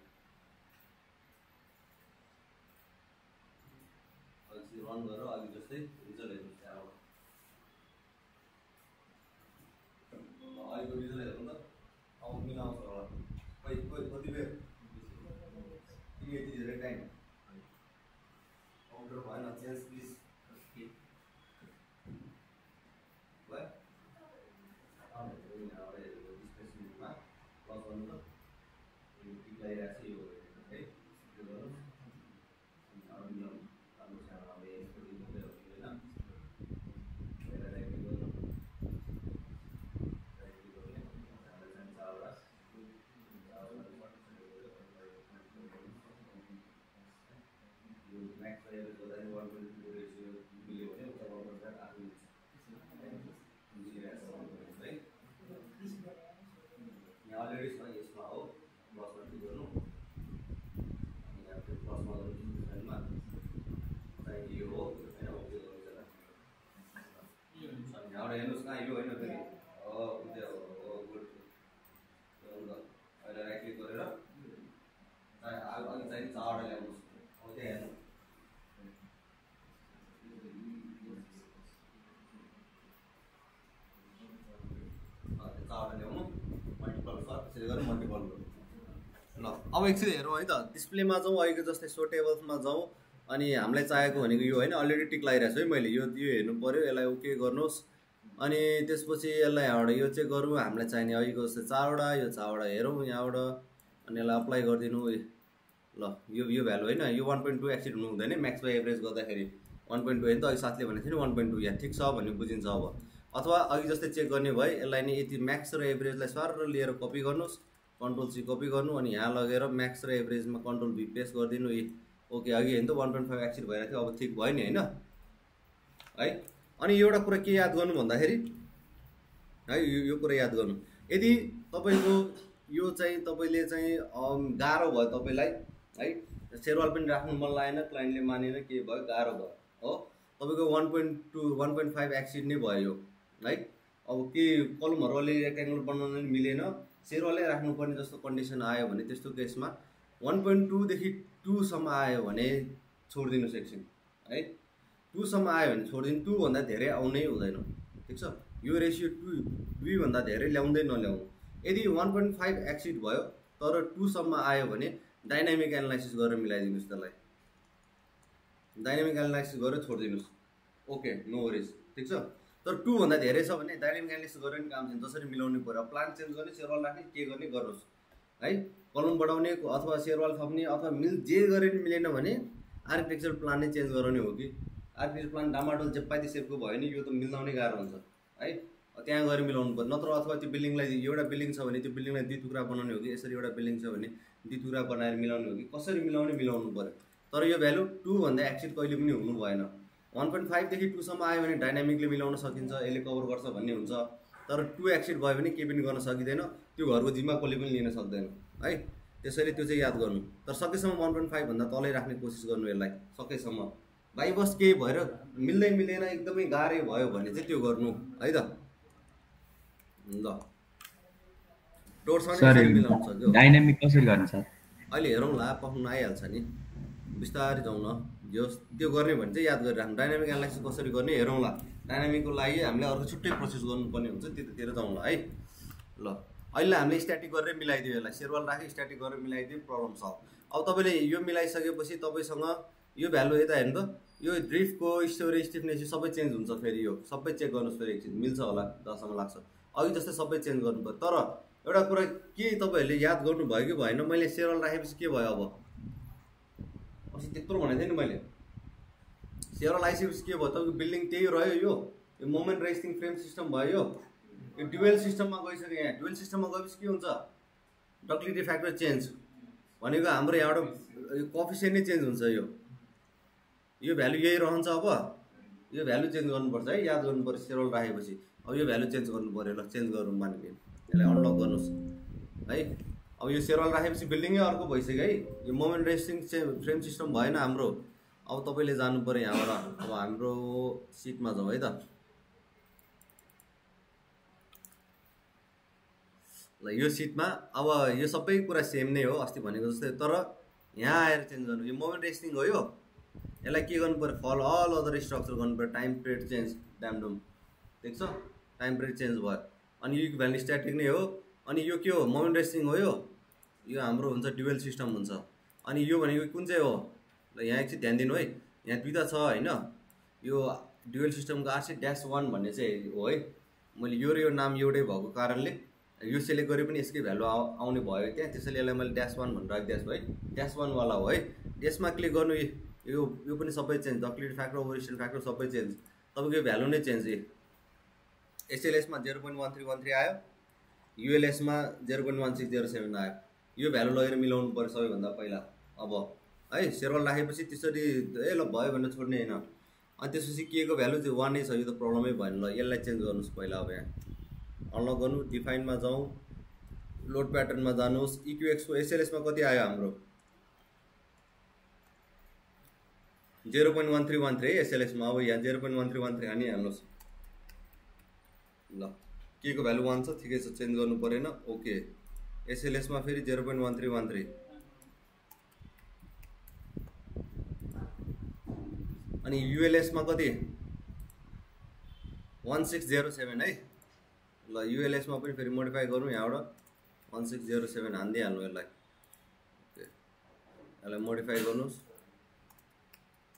अझै रन गरेर अघि जस्तै रिजल्ट हेर्नुहोस् त्यहाँबाट। अहिलेको रिजल्ट हेर्नु त, अब मिलाउँछ होला खै कति बेर, किन यति धेरै टाइम काउन्टर भएन, चेन्ज प्लिज भयो। डिस्प्लेसमेन्टमा प्लस गर्नु त, यो टिक लगाइरहेको छ यो है, त्यो गर्नु राम्रोसँग। अब यसको दिँदै हो कि होइन, पहिला राइट गर्नु, राइट गर्ने चारवटा यो म्याक्स एभरेज गर्दाखेरि 1.2 रेसियो मिल्यो भने उता 1.5 आफै मिल्छ है। यहाँ अलरेडी छ, यसमा हो प्लसमा क्लिक गर्नु, अनि यहाँ फेरि प्लसमा गर्नु, डिस्प्लेसमेन्टमा चाहिँ यो हो होइन, ओके गर्नु त्यसलाई। अनि यहाँबाट हेर्नुहोस् कहाँ यो होइन, फेरि त्यो गुड गर्नु त। अहिले राइट क्लिक गरेर अघि चाहिँ 4वटा ल्याउनुहोस्, अब त्यहाँ हेर्नु ल्याउनु, मल्टिपल छ, त्यसरी गरेर मल्टिपल गर्नु ल। अब एकचोटि हेरौँ है त, डिस्प्लेमा जाउँ, अहिलेको जस्तै सो टेबल्समा जाउँ, अनि हामीलाई चाहिएको भनेको यो होइन, अलरेडी टिक लगाइरहेको छु है मैले, यो हेर्नु पऱ्यो, यसलाई ओके गर्नुहोस्। अनि त्यसपछि यसलाई यहाँबाट यो चेक गरौँ, हामीलाई चाहिने अहिलेको जस्तै 4वटा, यो 4वटा हेरौँ यहाँबाट, अनि यसलाई अप्लाई गरिदिनु ल। यो भ्यालु होइन, यो 1.2 एक्सिड हुनु हुँदैन, म्याक्स बाई एभरेज गर्दाखेरि 1.2 होइन त, अघि साथीले भनेको थियो नि 1.2, यहाँ ठिक छ भन्ने बुझिन्छ। अब अथवा अघि जस्तै चेक गर्ने भए यसलाई नै यति म्याक्स र एभरेजलाई सर लिएर कपी गर्नुहोस्, कन्ट्रोल-C कपी गर्नु, अनि यहाँ लगेर म्याक्स र एभरेजमा कन्ट्रोल-V पेस्ट गरिदिनु। ओके, अघि हेर्नु त 1.5 एक्सिड भइरहेको थियो, अब ठिक भयो नि होइन है। अनि एउटा कुरा के याद गर्नु भन्दाखेरि है, यो कुरा याद गर्नु, यदि तपाईँको यो चाहिँ तपाईँले चाहिँ गाह्रो भयो तपाईँलाई है, सेरवाल पनि राख्नु मन लागेन, क्लाइन्टले मानेन, के भयो गाह्रो भयो हो, तपाईँको 1.2 1.5 एक्सिड नै भयो यो है। अब के कलमहरू अलि रेक्ट्याङ्गल बनाउन मिलेन, सेरवालै राख्नुपर्ने जस्तो कन्डिसन आयो भने त्यस्तो केसमा 1.2 देखि 2 सम्म आयो भने छोडिदिनु सेक्सन है। 2 सम्म आयो भने छोडिदिनु, 2 भन्दा धेरै आउनै हुँदैन, ठिक छ। यो रेसियो 2 भन्दा धेरै ल्याउँदै नल्याउनु। यदि 1.5 एक्सिड भयो तर 2 सम्म आयो भने डाइनामिक एनालाइसिस गरेर मिलाइदिनुहोस् त्यसलाई, डाइनामिक एनालाइसिस गरेर छोडिदिनुहोस्, ओके नो वरिज, ठिक छ। तर 2 भन्दा धेरै छ भने डाइनामिक एनालाइसिस गरेर नि काम छैन, जसरी मिलाउनु पऱ्यो। प्लान चेन्ज गर्ने, सेरवाल राख्ने, के गर्ने गर्नुहोस्, है कलम बढाउने अथवा सेरवाल थप्ने अथवा जे गरे पनि मिलेन भने आर्किटेक्चर प्लान नै चेन्ज गराउने हो कि आर्किटेक्चर प्लान डामाडोल जेपाती सेपको भयो नि यो त मिलाउनै गाह्रो हुन्छ है त्यहाँ गएर मिलाउनु पर्यो नत्र अथवा त्यो बिल्डिङलाई एउटा बिल्डिङ छ भने त्यो बिल्डिङलाई 2 टुक्रा बनाउने हो कि यसरी एउटा बिल्डिङ छ भने 2 टुक्रा बनाएर मिलाउने हो कि कसरी मिलाउनु पर्यो तर यो भ्यालु 2 भन्दा एक्सिड कहिले पनि हुनु भएन 1.5 देखि 2 सम्म आयो भने डाइनामिकली मिलाउन सकिन्छ यसले कभर गर्छ भन्ने हुन्छ तर 2 एक्सिड भयो भने केही पनि गर्न सकिँदैन त्यो घरको जिम्मा कसले पनि लिन सक्दैन है त्यसैले त्यो चाहिँ याद गर्नु तर सकेसम्म 1.5 भन्दा तलै राख्ने कोसिस गर्नु यसलाई सकेसम्म बाइबस केही भएर मिल्दैन एकदमै गाह्रै भयो भने चाहिँ त्यो गर्नु है त ल सर डाइनामिक कसरी गर्ने सर अहिले हेरौँला पक्नु आइहाल्छ नि बिस्तारै जाउँ न त्यो गर्ने भने चाहिँ याद गरिराख्नु डाइनामिक एनालाइसिस कसरी गर्ने हेरौँला डाइनामिकको लागि हामीले अर्को छुट्टै प्रोसेस गर्नुपर्ने हुन्छ त्यतातिर जाउँला है ल अहिले हामीले स्ट्याटिक गरेर मिलाइदियो यसलाई सेरवाल राखी स्ट्याटिक गरेर मिलाइदियो प्रब्लम सल्भ अब तपाईँले यो मिलाइसकेपछि तपाईँसँग यो भ्यालु यता हेर्नु त यो ड्रिफ्टको स्टोरेज स्टिफनेस सबै चेन्ज हुन्छ फेरि यो सबै चेक गर्नुहोस् फेरि एकछिन मिल्छ होला जहाँसम्म लाग्छ अघि जस्तै सबै चेन्ज गर्नु पर्यो तर एउटा कुरा के तपाईँहरूले याद गर्नुभयो कि भएन मैले सेरवाल राखेपछि के भयो अब अस्ति त्यत्रो भनेको थिएँ नि मैले सेरवाल आइसकेपछि के भयो तपाईँको बिल्डिङ त्यही रह्यो यो मोमेन्ट रेस्टिङ फ्रेम सिस्टम भयो यो डुवेल सिस्टममा गइसक्यो यहाँ डुवेल सिस्टममा गएपछि के हुन्छ डक्टिलिटी फ्याक्टर चेन्ज भनेको हाम्रो यहाँबाट कोएफिसिएन्ट नै चेन्ज हुन्छ यो भ्यालु यही रहन्छ अब यो भ्यालु चेन्ज गर्नुपर्छ है याद गर्नुपर्छ सेरवाल राखेपछि अब यो भ्यालु चेन्ज गर्नु पऱ्यो ल चेन्ज गरौँ मानिलिनु यसलाई अनलक गर्नुहोस् है अब यो सेरवाल राखेपछि बिल्डिङै अर्को भइसक्यो है यो मोमेन्ट रेस्टिङ फ्रेम सिस्टम भएन हाम्रो अब तपाईँले जानु पऱ्यो यहाँबाट अब हाम्रो सिटमा जाउँ है त ल यो सिटमा अब यो सबै कुरा सेम नै हो अस्ति भनेको जस्तै तर यहाँ आएर चेन्ज गर्नु यो मोमेन्ट रेस्टिङ हो यो यसलाई के गर्नु पर्यो फल अल अदर स्ट्रक्चर गर्नु पर्यो टाइम पिरियड चेन्ज ड्यामडम देख्छ टाइम पिरियड चेन्ज भयो अनि यो भ्यालु स्ट्याटिक नै हो अनि यो के हो मोमेन्ट रेस्टिङ हो यो हाम्रो हुन्छ डुवेल सिस्टम हुन्छ अनि यो भनेको कुन चाहिँ हो ल यहाँ एकछिन ध्यान दिनु है यहाँ दुईवटा छ होइन यो डुवेल सिस्टमको RC-1 भन्ने चाहिँ हो है मैले यो र यो नाम एउटै भएको कारणले यो सेलेक्ट गरे पनि यसकै भ्यालु आउने भयो त्यहाँ त्यसैले यसलाई मैले -1 भनेर राखिदिएको छु है -1 वाला हो है यसमा क्लिक गर्नु यो पनि सबै चेन्ज डक्टिलिटी फ्याक्टर ओभरस्टेन फ्याक्टर सबै चेन्ज तपाईँको यो भ्यालु नै चेन्ज एसएलएसमा 0.1313 आयो युएलएसमा 0.1607 आयो यो भ्यालु लगेर मिलाउनु पर्यो सबैभन्दा पहिला अब है सेरवाल राखेपछि त्यसरी ल भयो भनेर छोड्ने होइन अनि त्यसपछि के को भ्यालु चाहिँ 1 नै छ यो त प्रब्लमै भएन ल यसलाई चेन्ज गर्नुहोस् पहिला अब यहाँ अनलक गर्नु डिफाइनमा जाउँ लोड प्याटर्नमा जानुहोस् इक्युएक्सको एसएलएसमा कति आयो हाम्रो 0.1313 एसएलएसमा अब यहाँ 0.1313 हानिहाल्नुहोस् ल के को भ्यालु 1 छ ठिकै छ चेन्ज गर्नु परेन ओके एसएलएसमा फेरि 0.1313 अनि युएलएसमा कति 1607 है ल युएलएसमा पनि फेरि मोडिफाई गरौँ यहाँबाट 1607 हान्दिहाल्नु यसलाई मोडिफाई गर्नुहोस्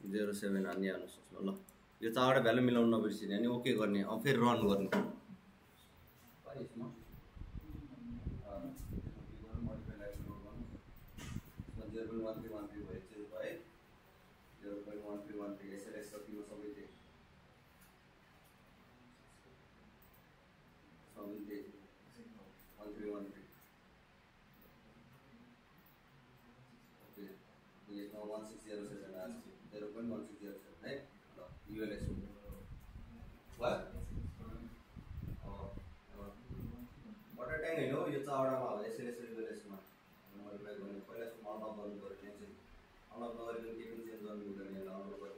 07 हानिहाल्नुहोस् ल यो चारवटा भ्यालु मिलाउनु नबिर्सिने अनि ओके गर्ने अब फेरि रन गर्ने यो चारवटामा हो एसएलएस र युएलएसमा मोडिफाई गर्ने पहिला सुरु अनलक गर्नु पर्यो टेन्सन अनलक नगरिकन केही पनि चेन्ज गर्नु हुँदैन यसलाई अनलक गर्यो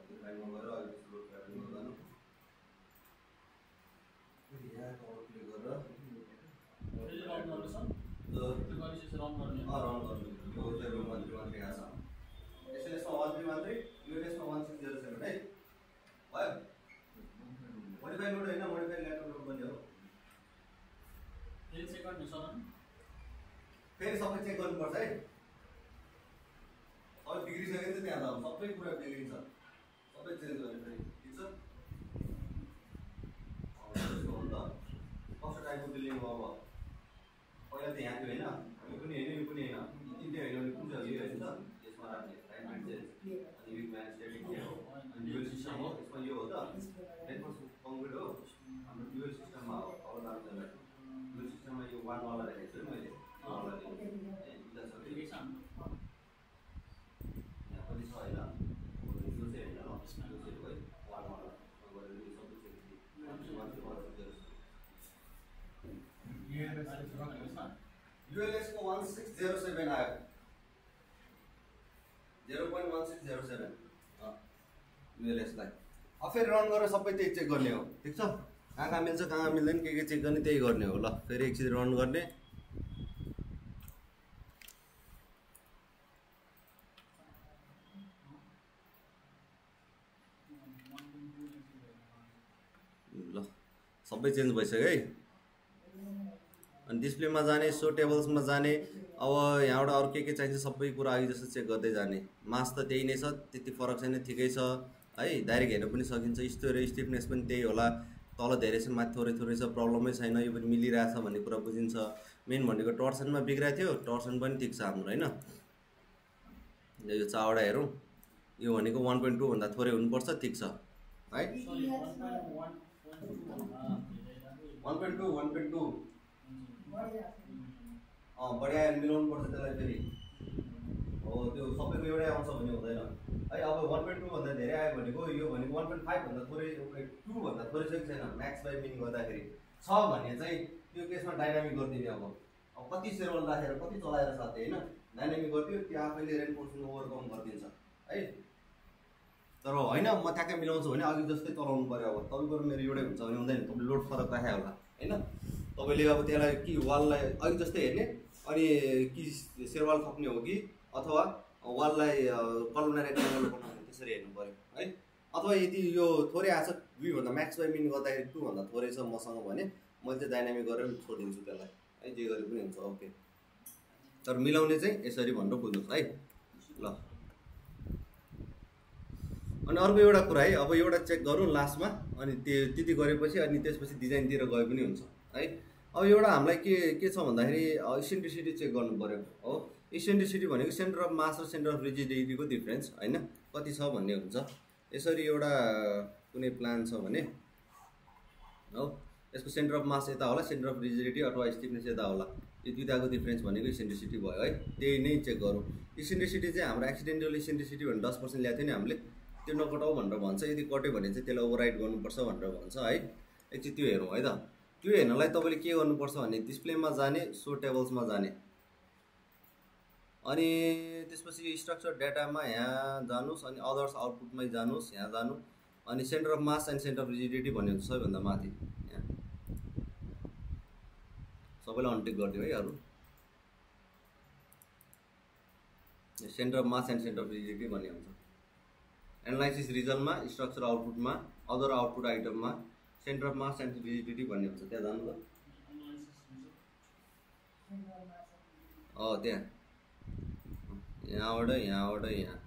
डिफाइनमा गएर अहिले लोड प्याटर्नमा जानु यहाँ कभर क्लिक गरेर रन गर्नु यो 0.1313 आछ एसएलएसमा 1313 युएलएसमा 1607 है भयो मोडिफाई लोड होइन मोडिफाई ल्याटर लोड गर्ने हो फेरि सबै चेक गर्नुपर्छ है अब बिग्रिसक्यो नि त त्यहाँ त सबै कुरा बिग्रिन्छ सबै चेन्ज गर्ने फेरि ठिक छ टाइपको बिल्डिङ हो अब पहिला त यहाँ थियो होइन यो पनि होइन यो पनि होइन तिनटै होइन भने कुन चाहिँ यो होइन त यसमा राख्ने राइट चाहिँ अनि यो म्यानेजमेन्ट के हो अनि ड्युअल सिस्टम हो यसमा यो हो त रेन्फोर्स कङ्क्रिट हो हाम्रो ड्युअल सिस्टममा हो अब राम्रो छ ड्युअल सिस्टममा यो वान वाला राखेको छु मैले यहाँ पनि छ होइन यो चाहिँ होइन यो चाहिँ है वान वाला गरेर यो सबै ULS को 1607 आयो 0.1607 ULS लाई अब फेरि रन गरेर सबै त्यही चेक गर्ने हो ठिक छ कहाँ मिल्छ कहाँ मिल्दैन के चेक गर्ने त्यही गर्ने हो ल फेरि एकछिन रन गर्ने ल सबै चेन्ज भइसक्यो है अनि डिस्प्लेमा जाने सो टेबल्समा जाने अब यहाँबाट अरू के चाहिन्छ सबै कुरा अघि जस्तो चेक गर्दै जाने मास त त्यही नै छ त्यति फरक छैन ठिकै छ है डाइरेक्ट हेर्न पनि सकिन्छ स्टिफनेस पनि त्यही होला तल धेरै छ माथि थोरै थोरै छ प्रब्लमै छैन यो पनि मिलिरहेछ भन्ने कुरा बुझिन्छ मेन भनेको टर्सनमा बिग्रेको थियो टर्सन पनि ठिक छ हाम्रो होइन यो चावडा हेरौँ यो भनेको 1.2 भन्दा थोरै हुनुपर्छ ठिक छ है 1.2 बढिया मिलाउनु पर्छ त्यसलाई फेरि हो त्यो सबैको एउटै आउँछ भन्ने हुँदैन है अब 1.2 भन्दा धेरै आयो भनेको यो भनेको 1.5 भन्दा थोरै 2 भन्दा थोरै चाहिँ छैन म्याक्स बाई मिन गर्दाखेरि छ भने चाहिँ त्यो केसमा डाइनामिक गरिदिने अब कति सेरोल राखेर कति चलाएर साथै होइन डाइनामिक गरिदियो त्यो आफैले रेन्फोर्समेन्ट ओभरकम गरिदिन्छ है तर होइन म ठ्याक्कै मिलाउँछु भने अघि जस्तै चलाउनु पर्यो अब तपाईँको मेरो एउटै हुन्छ भने हुँदैन तपाईँले लोड फरक राखे होला होइन तपाईँले अब त्यसलाई कि वाललाई अघि जस्तै हेर्ने अनि कि सेरवाल थप्ने हो कि अथवा वाललाई कलमनार रेक्टेङ्गल बनाउने त्यसरी हेर्नु पर्यो है अथवा यदि यो थोरै आएको छ 2 भन्दा म्याक्स बाई मिन गर्दाखेरि 2 भन्दा थोरै छ मसँग भने मैले चाहिँ डाइनामिक गरेर छोडिदिन्छु त्यसलाई है जे गरे पनि हुन्छ ओके तर मिलाउने चाहिँ यसरी भनेर बुझ्नुहोस् है ल अनि अर्को एउटा कुरा है अब एउटा चेक गरौँ लास्टमा अनि त्यति गरेपछि अनि त्यसपछि डिजाइनतिर गए पनि हुन्छ है अब एउटा हामीलाई के छ भन्दाखेरि इसेन्ट्रिसिटी चेक गर्नु पर्यो हो इसेन्ट्रिसिटी भनेको सेन्टर अफ मास र सेन्टर अफ रिजिडिटीको डिफरेन्स होइन कति छ भन्ने हुन्छ यसरी एउटा कुनै प्लान छ भने हो यसको सेन्टर अफ मास यता होला सेन्टर अफ रिजिडिटी अथवा स्टिफनेस यता होला यो दुईटाको डिफरेन्स भनेको इसेन्ट्रिसिटी भयो है त्यही नै चेक गरौँ इसेन्ट्रिसिटी चाहिँ हाम्रो एक्सिडेन्टल इसेन्ट्रिसिटी भनेर 10% ल्याएको थियो नि हामीले त्यो नकटाउ भनेर भन्छ यदि कट्यो भने चाहिँ त्यसलाई ओभरराइड गर्नुपर्छ भनेर भन्छ है एकचोटि त्यो हेरौँ है त त्यो हेर्नलाई तपाईँले के गर्नुपर्छ भने डिस्प्लेमा जाने सो टेबल्समा जाने अनि त्यसपछि स्ट्रक्चर डाटामा यहाँ जानुहोस् अनि अदर्स आउटपुटमै जानुहोस् यहाँ जानु अनि centre of mass and centre of rigidity भन्ने हुन्छ सबैभन्दा माथि यहाँ सबैलाई अनटिक गरिदियो है अरू centre of mass and centre of rigidity भन्ने हुन्छ एनालाइसिस रिजनमा स्ट्रक्चर आउटपुटमा अदर आउटपुट आइटममा centre of mass and rigidity भन्ने हुन्छ त्यहाँ जानु त त्यहाँ यहाँबाट यहाँ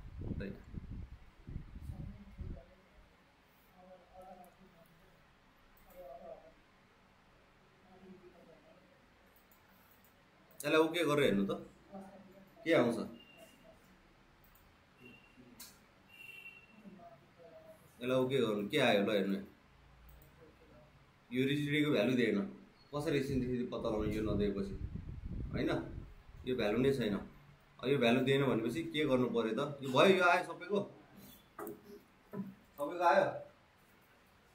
यसलाई ओके गरेर हेर्नु त के आउँछ यसलाई ओके गर्नु के आयो ल हेर्नु यो रिजिडिटीको भ्यालु दिएन कसरी इसेन्ट्रिसिटी पत्ता लगाउनु यो नदिएपछि होइन यो भ्यालु नै छैन यो भ्यालु दिएन भनेपछि के गर्नु पर्यो त यो भयो यो आयो सबैको आयो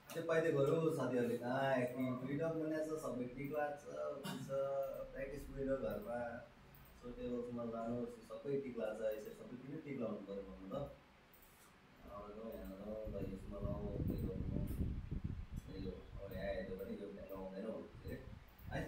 त्यो पाइदै गयो साथीहरूले कहाँ एक्टिङ फ्रिडम बनाएको छ सबै ठिक लाग्छ प्र्याक्टिस गरेर घरमा सोटेबल्समा लानुहोस् सबै ठिक लाग्छ यसरी सबै किन ठिक लाउनु पर्यो भन्नु त यसमा लाउनु के गर्नु यो अब आयो भने यो भ्यालु आउँदैन है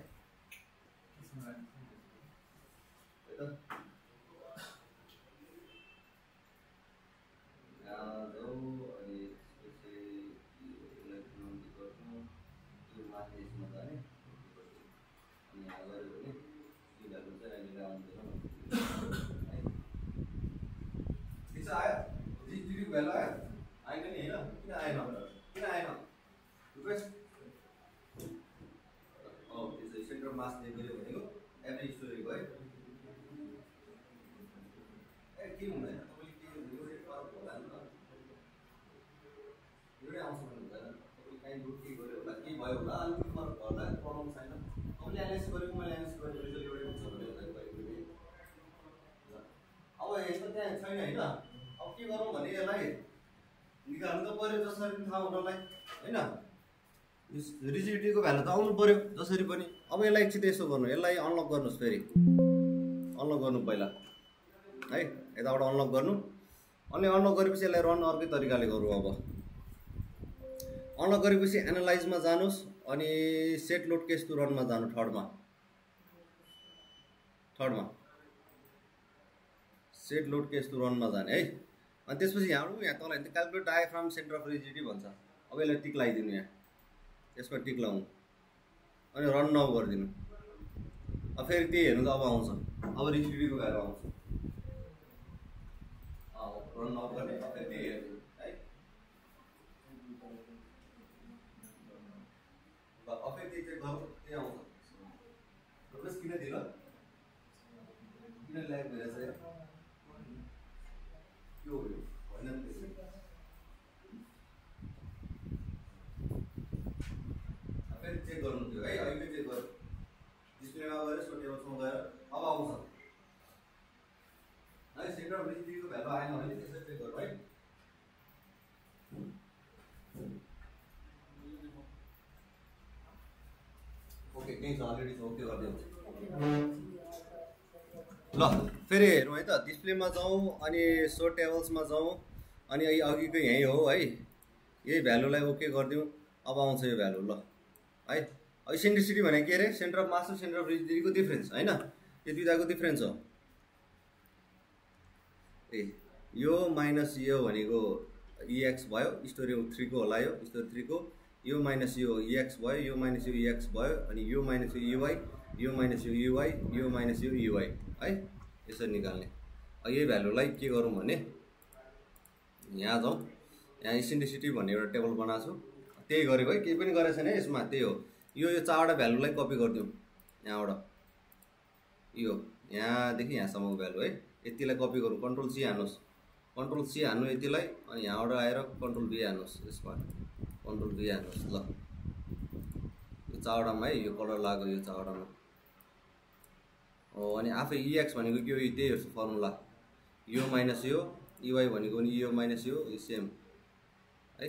आयो रिजिडिटीको भ्यालु आयो आएन नि होइन किन आएन के हुँदैन तपाईँले के एउटै फरक होला नि त एउटै आउँछ भन्ने हुँदैन तपाईँले काहीँ रुट के गर्यो होला के भयो होला अलिकति फरक भयो होला प्रब्लम छैन तपाईँले एनालाइसिस गरेको मैले एनालाइसिस गरेको रिजल्ट एउटै हुन्छ भने हुँदैन कहिले अब यस्तो त्यहाँ छैन होइन अब के गरौँ भने यसलाई निकाल्नु त पऱ्यो जसरी पनि थाहा हुनलाई होइन रिजिडिटीको भ्यालु त आउनु पऱ्यो जसरी पनि अब यसलाई एकछिन यसो गर्नु यसलाई अनलक गर्नुहोस् फेरि अनलक गर्नु पहिला है यताबाट अनलक गर्नु अनि अनलक गरेपछि यसलाई रन अर्कै तरिकाले गरौँ अब अनलक गरेपछि एनालाइजमा जानुहोस् अनि सेट लोड केस टु रनमा जानु थर्डमा सेट लोड केस टु रनमा जाने है अनि त्यसपछि यहाँ तल हेर्नु calculate diaphragm centre of rigidity भन्छ अब यसलाई टिक लगाइदिनु यहाँ त्यसमा टिक लगाउनु अनि रन नाउ गरिदिनु अब फेरि त्यही हेर्नु त अब आउँछ अब रिजिडिटीको भ्यालु आउँछ रन नाउ गर्ने अब फेरि त्यही हेर्नु है अब फेरि त्यही चेक गरौँ त्यही आउँछ प्रोग्रेस किन दिल किन ल्याग भइरहेछ यो होइन फेरि चेक गर्नु थियो है अहिले चेक गर्नु डिस्प्लेमा गएर सोटेबलसम्म गएर अब आउँछ है सेन्टर अफ रिजिडिटीको भ्यालु आएन भने त्यसरी चेक गर्नु है ओके केही छ अलरेडी छ ओके गरिदिनु ल फेरि हेरौँ है त डिस्प्लेमा जाउँ अनि सो टेबल्समा जाउँ अनि अघिको यहीँ हो है यही भ्यालुलाई ओके गरिदिउँ अब आउँछ यो भ्यालु ल है अब इसेन्ट्रिसिटी भनेको के अरे सेन्टर अफ मास र सेन्टर अफ रिजिडिटीको डिफ्रेन्स होइन यो दुईटाको डिफ्रेन्स हो ए यो माइनस यो भनेको इएक्स भयो स्टोरी 3 को होला यो स्टोरी 3 को यो माइनस यो इएक्स भयो यो माइनस यो इएक्स भयो अनि यो माइनस यो युवाई यो माइनस यो युवाई यो माइनस यो युवाई है यसरी निकाल्ने अब यही भ्यालुलाई के गरौँ भने यहाँ जाउँ यहाँ इसेन्ट्रिसिटी भन्ने एउटा टेबल बनाएको छु त्यही गरेको है केही पनि गरेको छैन यसमा त्यही हो यो चारवटा भ्यालुलाई कपी गरिदिउँ यहाँबाट यो यहाँदेखि यहाँसम्मको भ्यालु है यतिलाई कपी गरौँ कन्ट्रोल सी हान्नुहोस् कन्ट्रोल सी हान्नु यतिलाई अनि यहाँबाट आएर कन्ट्रोल बी हान्नुहोस् यसमा कन्ट्रोल बी हान्नुहोस् ल यो चारवटामा है यो कलर लाग्यो यो चारवटामा हो अनि आफै इएक्स भनेको के हो त्यही हो फर्मुला यो माइनस यो युवाई भनेको नि यो माइनस यो सेम है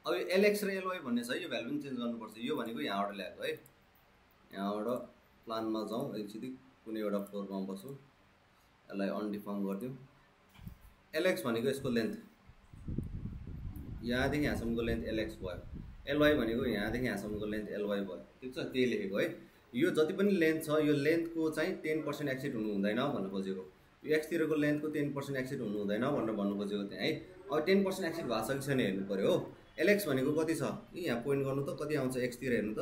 अब यो एलएक्स र एलवाई भन्ने छ यो भ्यालु पनि चेन्ज गर्नुपर्छ यो भनेको यहाँबाट ल्याएको है यहाँबाट प्लानमा जाउँ एकचोटि कुनै एउटा फ्लोरमा बसौँ यसलाई अनडिफाइन गरिदिउँ एलएक्स भनेको यसको लेन्थ यहाँदेखि यहाँसम्मको लेन्थ एलएक्स भयो एलवाई भनेको यहाँदेखि यहाँसम्मको लेन्थ एलवाई भयो ठिक छ त्यही लेखेको है यो जति पनि लेन्थ छ यो लेन्थको चाहिँ 10% एक्सिड हुनु हुँदैन भन्नु खोजेको यो एक्सतिरको लेन्थको 10% एक्सिड हुनु हुँदैन भनेर भन्नु खोजेको त्यहाँ है अब 10% एक्सिड भएको छ कि छैन हेर्नु पऱ्यो हो एलएक्स भनेको कति छ यहाँ पोइन्ट गर्नु त कति आउँछ एक्सतिर हेर्नु त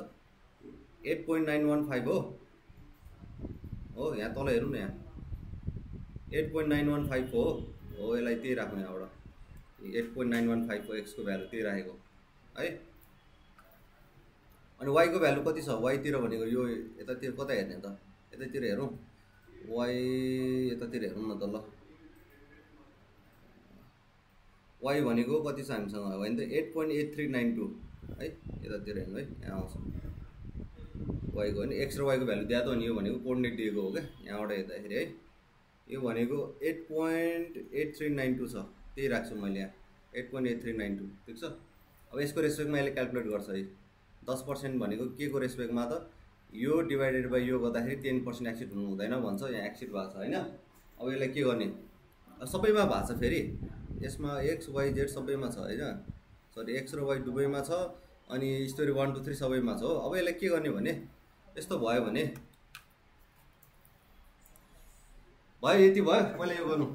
8.915 हो यहाँ तल हेर्नु न यहाँ 8.915 हो यसलाई त्यही राख्नु यहाँबाट 8.915 को एक्सको भ्यालु त्यही राखेको है अनि वाईको भ्यालु कति छ वाईतिर भनेको यो यतातिर कता हेर्ने त यतातिर हेरौँ वाई यतातिर हेरौँ न त ल वाई भनेको कति छ हामीसँग होइन त 8.8392 है यतातिर हेर्नु है यहाँ आउँछ वाईको होइन एक्स र वाईको भ्यालु दिएको हो नि यो भनेको कोअर्डिनेट दिएको हो क्या यहाँबाट हेर्दाखेरि है यो भनेको 8.8392 छ त्यही राख्छु मैले यहाँ 8.8392 ठिक छ अब यसको रेस्पेक्टमा यसले क्यालकुलेट गर्छ है 10% भनेको के को रेस्पेक्टमा त यो डिभाइडेड बाई यो गर्दाखेरि 10% एक्सिड हुनु हुँदैन भन्छ यहाँ एक्सिड भएको छ होइन अब यसलाई के गर्ने सबैमा भएको छ फेरि यसमा एक्स वाई जेड सबैमा छ होइन सरी एक्स र वाई दुवैमा छ अनि स्टोरी 1 2 3 सबैमा छ हो अब यसलाई के गर्ने भने यस्तो भयो भने भयो यति भयो पहिला यो गर्नु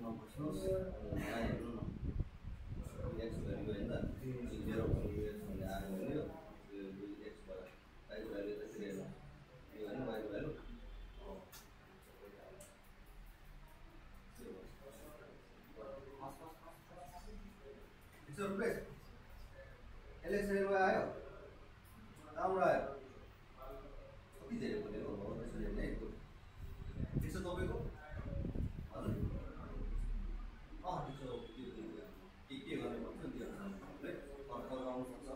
एक्समा बस्नुहोस् यहाँ हेर्नु न एक्स भ्यालु होइन 0.x भन्ने आयो भने यो एक्स भयो वाइको भ्यालु त हेर्नु यो होइन वाइको भ्यालु रुपेश एलएक्सएलमा आयो कहाँबाट आयो कति धेरै बोलेको हो त्यसरी नै ठिक छ तपाईँको हजुर ठिक छ के गर्ने भन्छ त्यो है अर्को आउनु सक्छ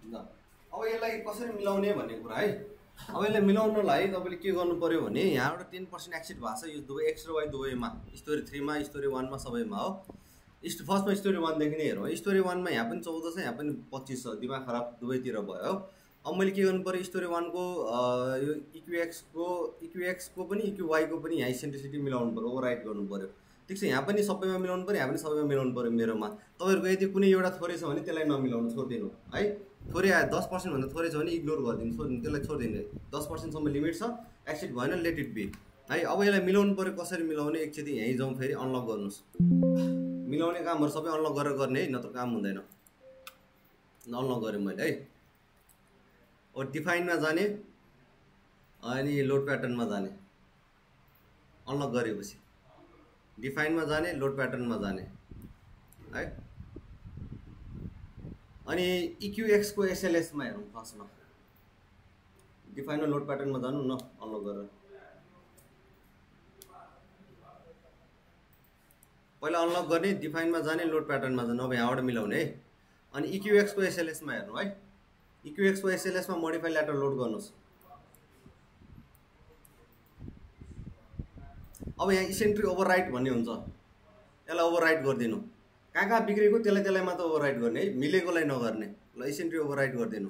ल अब यसलाई कसरी मिलाउने भन्ने कुरा है अब यसलाई मिलाउनलाई तपाईँले के गर्नु पर्यो भने यहाँबाट 10% एक्सिट भएको छ यो दुवै एक्स र वाइ दुवैमा स्टोरी 3 मा स्टोरी 1 मा सबैमा हो फर्स्टमा स्टोरी 1 देखि नै हेरौँ स्टोरी 1 मा यहाँ पनि 14 छ यहाँ पनि 25 छ दिमाग खराब दुवैतिर भयो अब मैले के गर्नु पर्यो स्टोरी 1 को यो इक्युएक्स को पनि इक्युवाई को पनि यहाँ इसेन्ट्रिसिटी मिलाउनु पर्यो ओभरराइट गर्नु पर्यो ठीक छ यहाँ पनि सबैमा मिलाउनु पर्यो यहाँ पनि सबैमा मिलाउनु पर्यो मेरोमा तपाईँहरूको यदि कुनै एउटा थोरै छ भने त्यसलाई नमिलाउनु छोडिदिनु है थोरै आयो 10% भन्दा थोरै छ भने इग्नोर गरिदिनु छोडिदिनु त्यसलाई छोडिदिनु 10% सम्म लिमिट छ एक्सिट भएन लेट इट बी है अब यसलाई मिलाउनु पर्यो कसरी मिलाउने एकचोटि यहीँ जाउँ फेरि अनलक गर्नुहोस् मिलाउने कामहरू सबै अनलक गरेर गर्ने है नत्र काम हुँदैन अनलक गरेँ मैले है अब डिफाइनमा जाने अनि लोड प्याटर्नमा जाने अनलक गरेपछि डिफाइनमा जाने लोड प्याटर्नमा जाने है अनि इक्युएक्स को एसएलएस मा हेरौँ फर्स्टमा डिफाइन र लोड प्याटर्नमा जानु न अनलक गरेर पहिला अनलक गर्ने डिफाइनमा जाने लोड प्याटर्नमा जानु अब यहाँबाट मिलाउने है अनि इक्युएक्स को एसएलएस मा हेर्नु है इक्युएक्स को एसएलएस मा मोडिफाई ल्याटर लोड गर्नुहोस् अब यहाँ इसेन्ट्री ओभरराइट भन्ने हुन्छ यसलाई ओभरराइट गरिदिनु कहाँ बिग्रेको त्यसलाई मात्र ओभरराइट गर्ने है मिलेकोलाई नगर्ने ल इसेन्ट्री ओभरराइट गरिदिनु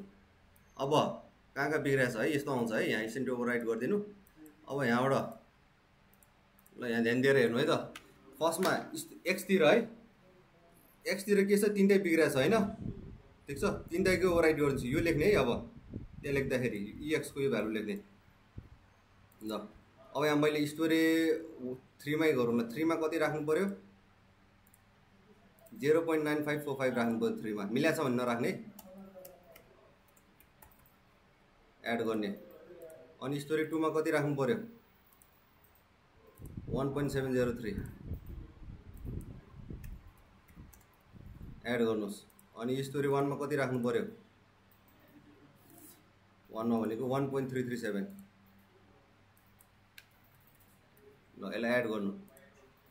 अब कहाँ बिग्रेछ है यस्तो आउँछ है यहाँ इसेन्ट्री ओभरराइट गरिदिनु अब यहाँबाट ल यहाँ ध्यान दिएर हेर्नु है त फर्स्टमा एक्सतिर है एक्सतिर के छ तिनटै बिग्रेछ होइन ठिक छ तिनटैको ओभरराइट गरिदिन्छु यो लेख्ने है अब त्यो लेख्दाखेरि इएक्स को यो भ्यालु लेख्ने ल अब यहाँ मैले स्टोरी 3 मै गरौँ न 3 मा कति राख्नु पर्यो 0.9545 राख्नु पर्यो 3 मा मिलाछ भने नराख्ने एड गर्ने अनि स्टोरी 2 मा कति राख्नु पर्यो 1.703 एड गर्नुहोस् अनि स्टोरी 1 मा कति राख्नु पर्यो 1 मा भनेको 1.337 ल यसलाई एड गर्नु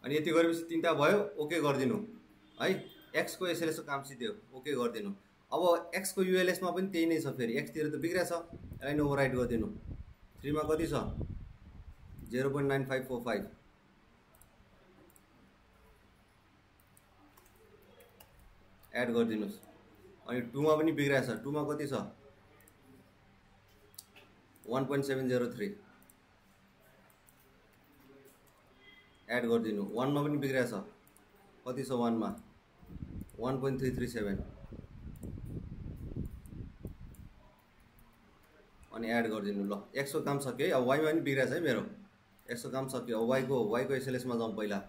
अनि यति गरेपछि तीनटा भयो ओके गरिदिनु है एक्स को एसएलएस को काम सिध्यो ओके गरिदिनु अब एक्स को युएलएस मा पनि त्यही नै छ फेरि एक्स तिर त बिग्रेछ यसलाई ओभरराइट गरिदिनु 3 मा कति छ 0.9545 एड गरिदिनुस् अनि 2 मा पनि बिग्रेछ 2 मा कति छ 1.703 एड गरिदिनु 1 मा पनि बिग्रेछ कति छ 1 मा 1.337 अनि एड गरिदिनु ल एक्स को काम सक्यो है अब वाइ मा पनि बिग्रेछ है मेरो एक्स को काम सक्यो अब वाइ को एसएलएस मा जाउँ पहिला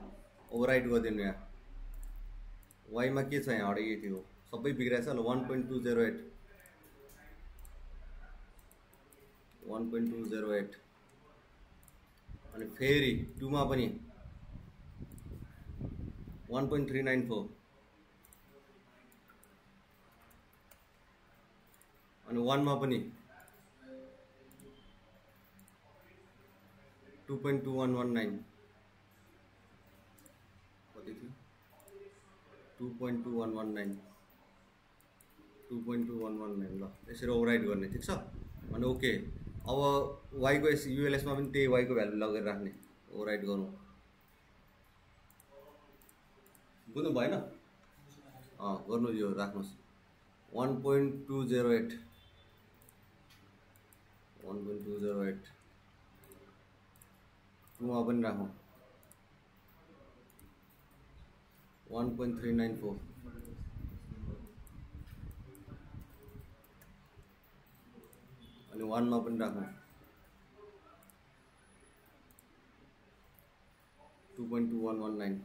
ओभरराइट गरिदिनु यहाँ वाइ मा के छ यहाँबाट यति हो सबै बिग्रेछ ल 1.208 अनि फेरि 2 मा पनि 1.394 अनि 1 मा पनि 2.2119 कति थियो 2.2119 ल यसरी ओभरराइट गर्ने ठीक छ अनि ओके अब वाइ को युएलएस मा पनि त्यही वाइ को भ्यालु लगेर राख्ने ओभरराइट गरौँ बुझ्नु भएन गर्नु यो राख्नुहोस् 1.208 2 मा पनि राखौँ 1.394 अनि 1 मा पनि राखौँ 2.2119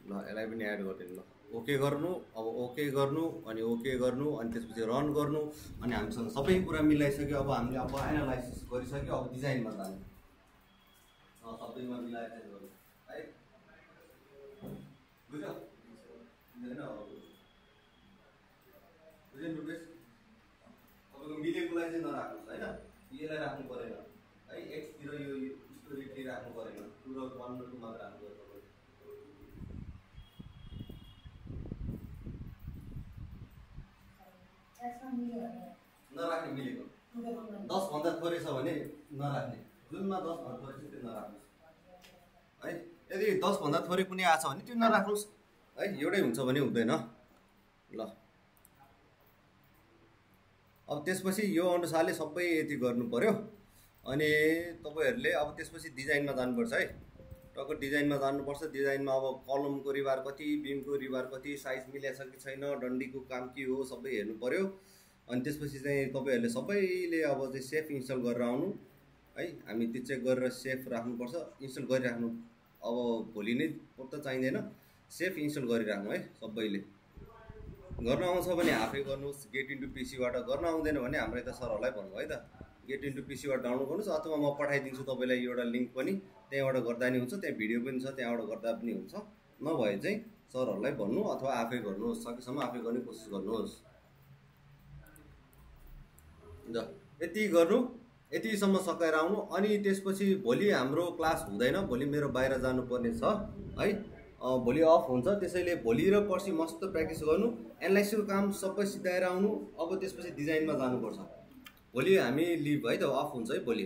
ल यसलाई पनि एड गरिदिनु ल ओके गर्नु अब ओके गर्नु अनि त्यसपछि रन गर्नु अनि हामीसँग सबै कुरा मिलाइसक्यो अब हामीले अब एनालाइसिस गरिसक्यो अब डिजाइनमा जाने सबैमा मिलाएर गर्नु है बुझ्यो हैन बुझ्नु रुपेश तपाईको मिलेकोलाई चाहिँ नराख्नुस् हैन यसलाई राख्नु परेन है x तिर यो स्टोरी राख्नु परेन 2 र 1 र 2 मात्र राख्नु पर्छ नराख्ने मिलेको 10 भन्दा थोरै छ भने नराख्ने जुनमा 10 भन्दा थोरै छ त्यो नराख्नुस् है यदि 10 भन्दा थोरै पनि आछ भने त्यो नराख्नुस् है एउटै हुन्छ भने हुँदैन ल अब त्यसपछि यो अनुसारले सबै यति गर्नु पर्यो अनि तपाईहरुले अब त्यसपछि डिजाइनमा जानुपर्छ है टक्क डिजाइनमा जानुपर्छ डिजाइनमा अब कलमको रिबार कति बीमको रिबार कति साइज मिलाछ कि छैन डन्डीको काम के हो सबै हेर्नु पर्यो अनि त्यसपछि चाहिँ तपाईहरुले सबैले अब चाहिँ सेफ इन्स्टल गरेर आउनु है हामी त्यो चेक गरेर सेफ राख्नुपर्छ इन्स्टल गरिराख्नु अब भोलि नै त चाहिँदैन सेफ इन्स्टल गरिराख्नु है सबैले गर्न आउँछ भने आफै गर्नुस् गेट इन्टु पीसी बाट गर्न आउँदैन भने हाम्रो यता सरहरुलाई भन्नु है त गेट इन्टु पीसी बाट डाउनलोड गर्नुस् अथवा म पठाइदिन्छु तपाईलाई एउटा लिंक पनि त्यहाँबाट गर्दा नि हुन्छ त्यहाँ भिडियो पनि छ त्यहाँबाट गर्दा पनि हुन्छ नभए चाहिँ सरहरुलाई भन्नु अथवा आफै गर्नुस् सकेसम्म आफै गर्ने कोसिस गर्नुस् ल यति गर्नु यतिसम्म सकाएर आउनु अनि त्यसपछि भोलि हाम्रो क्लास हुँदैन भोलि मेरो बाहिर जानुपर्ने छ है भोलि अफ हुन्छ त्यसैले भोलि र पर्सि मस्त प्र्याक्टिस गर्नु एनालाइसिसको काम सबै सिधाएर आउनु अब त्यसपछि डिजाइनमा जानुपर्छ भोलि हामी लिभ है त अफ हुन्छ है भोलि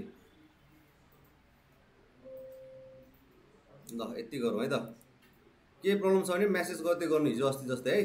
ल यति गरौँ है त के प्रब्लम छ भने मेसेज गर्दै गर्नु हिजो अस्ति जस्तै है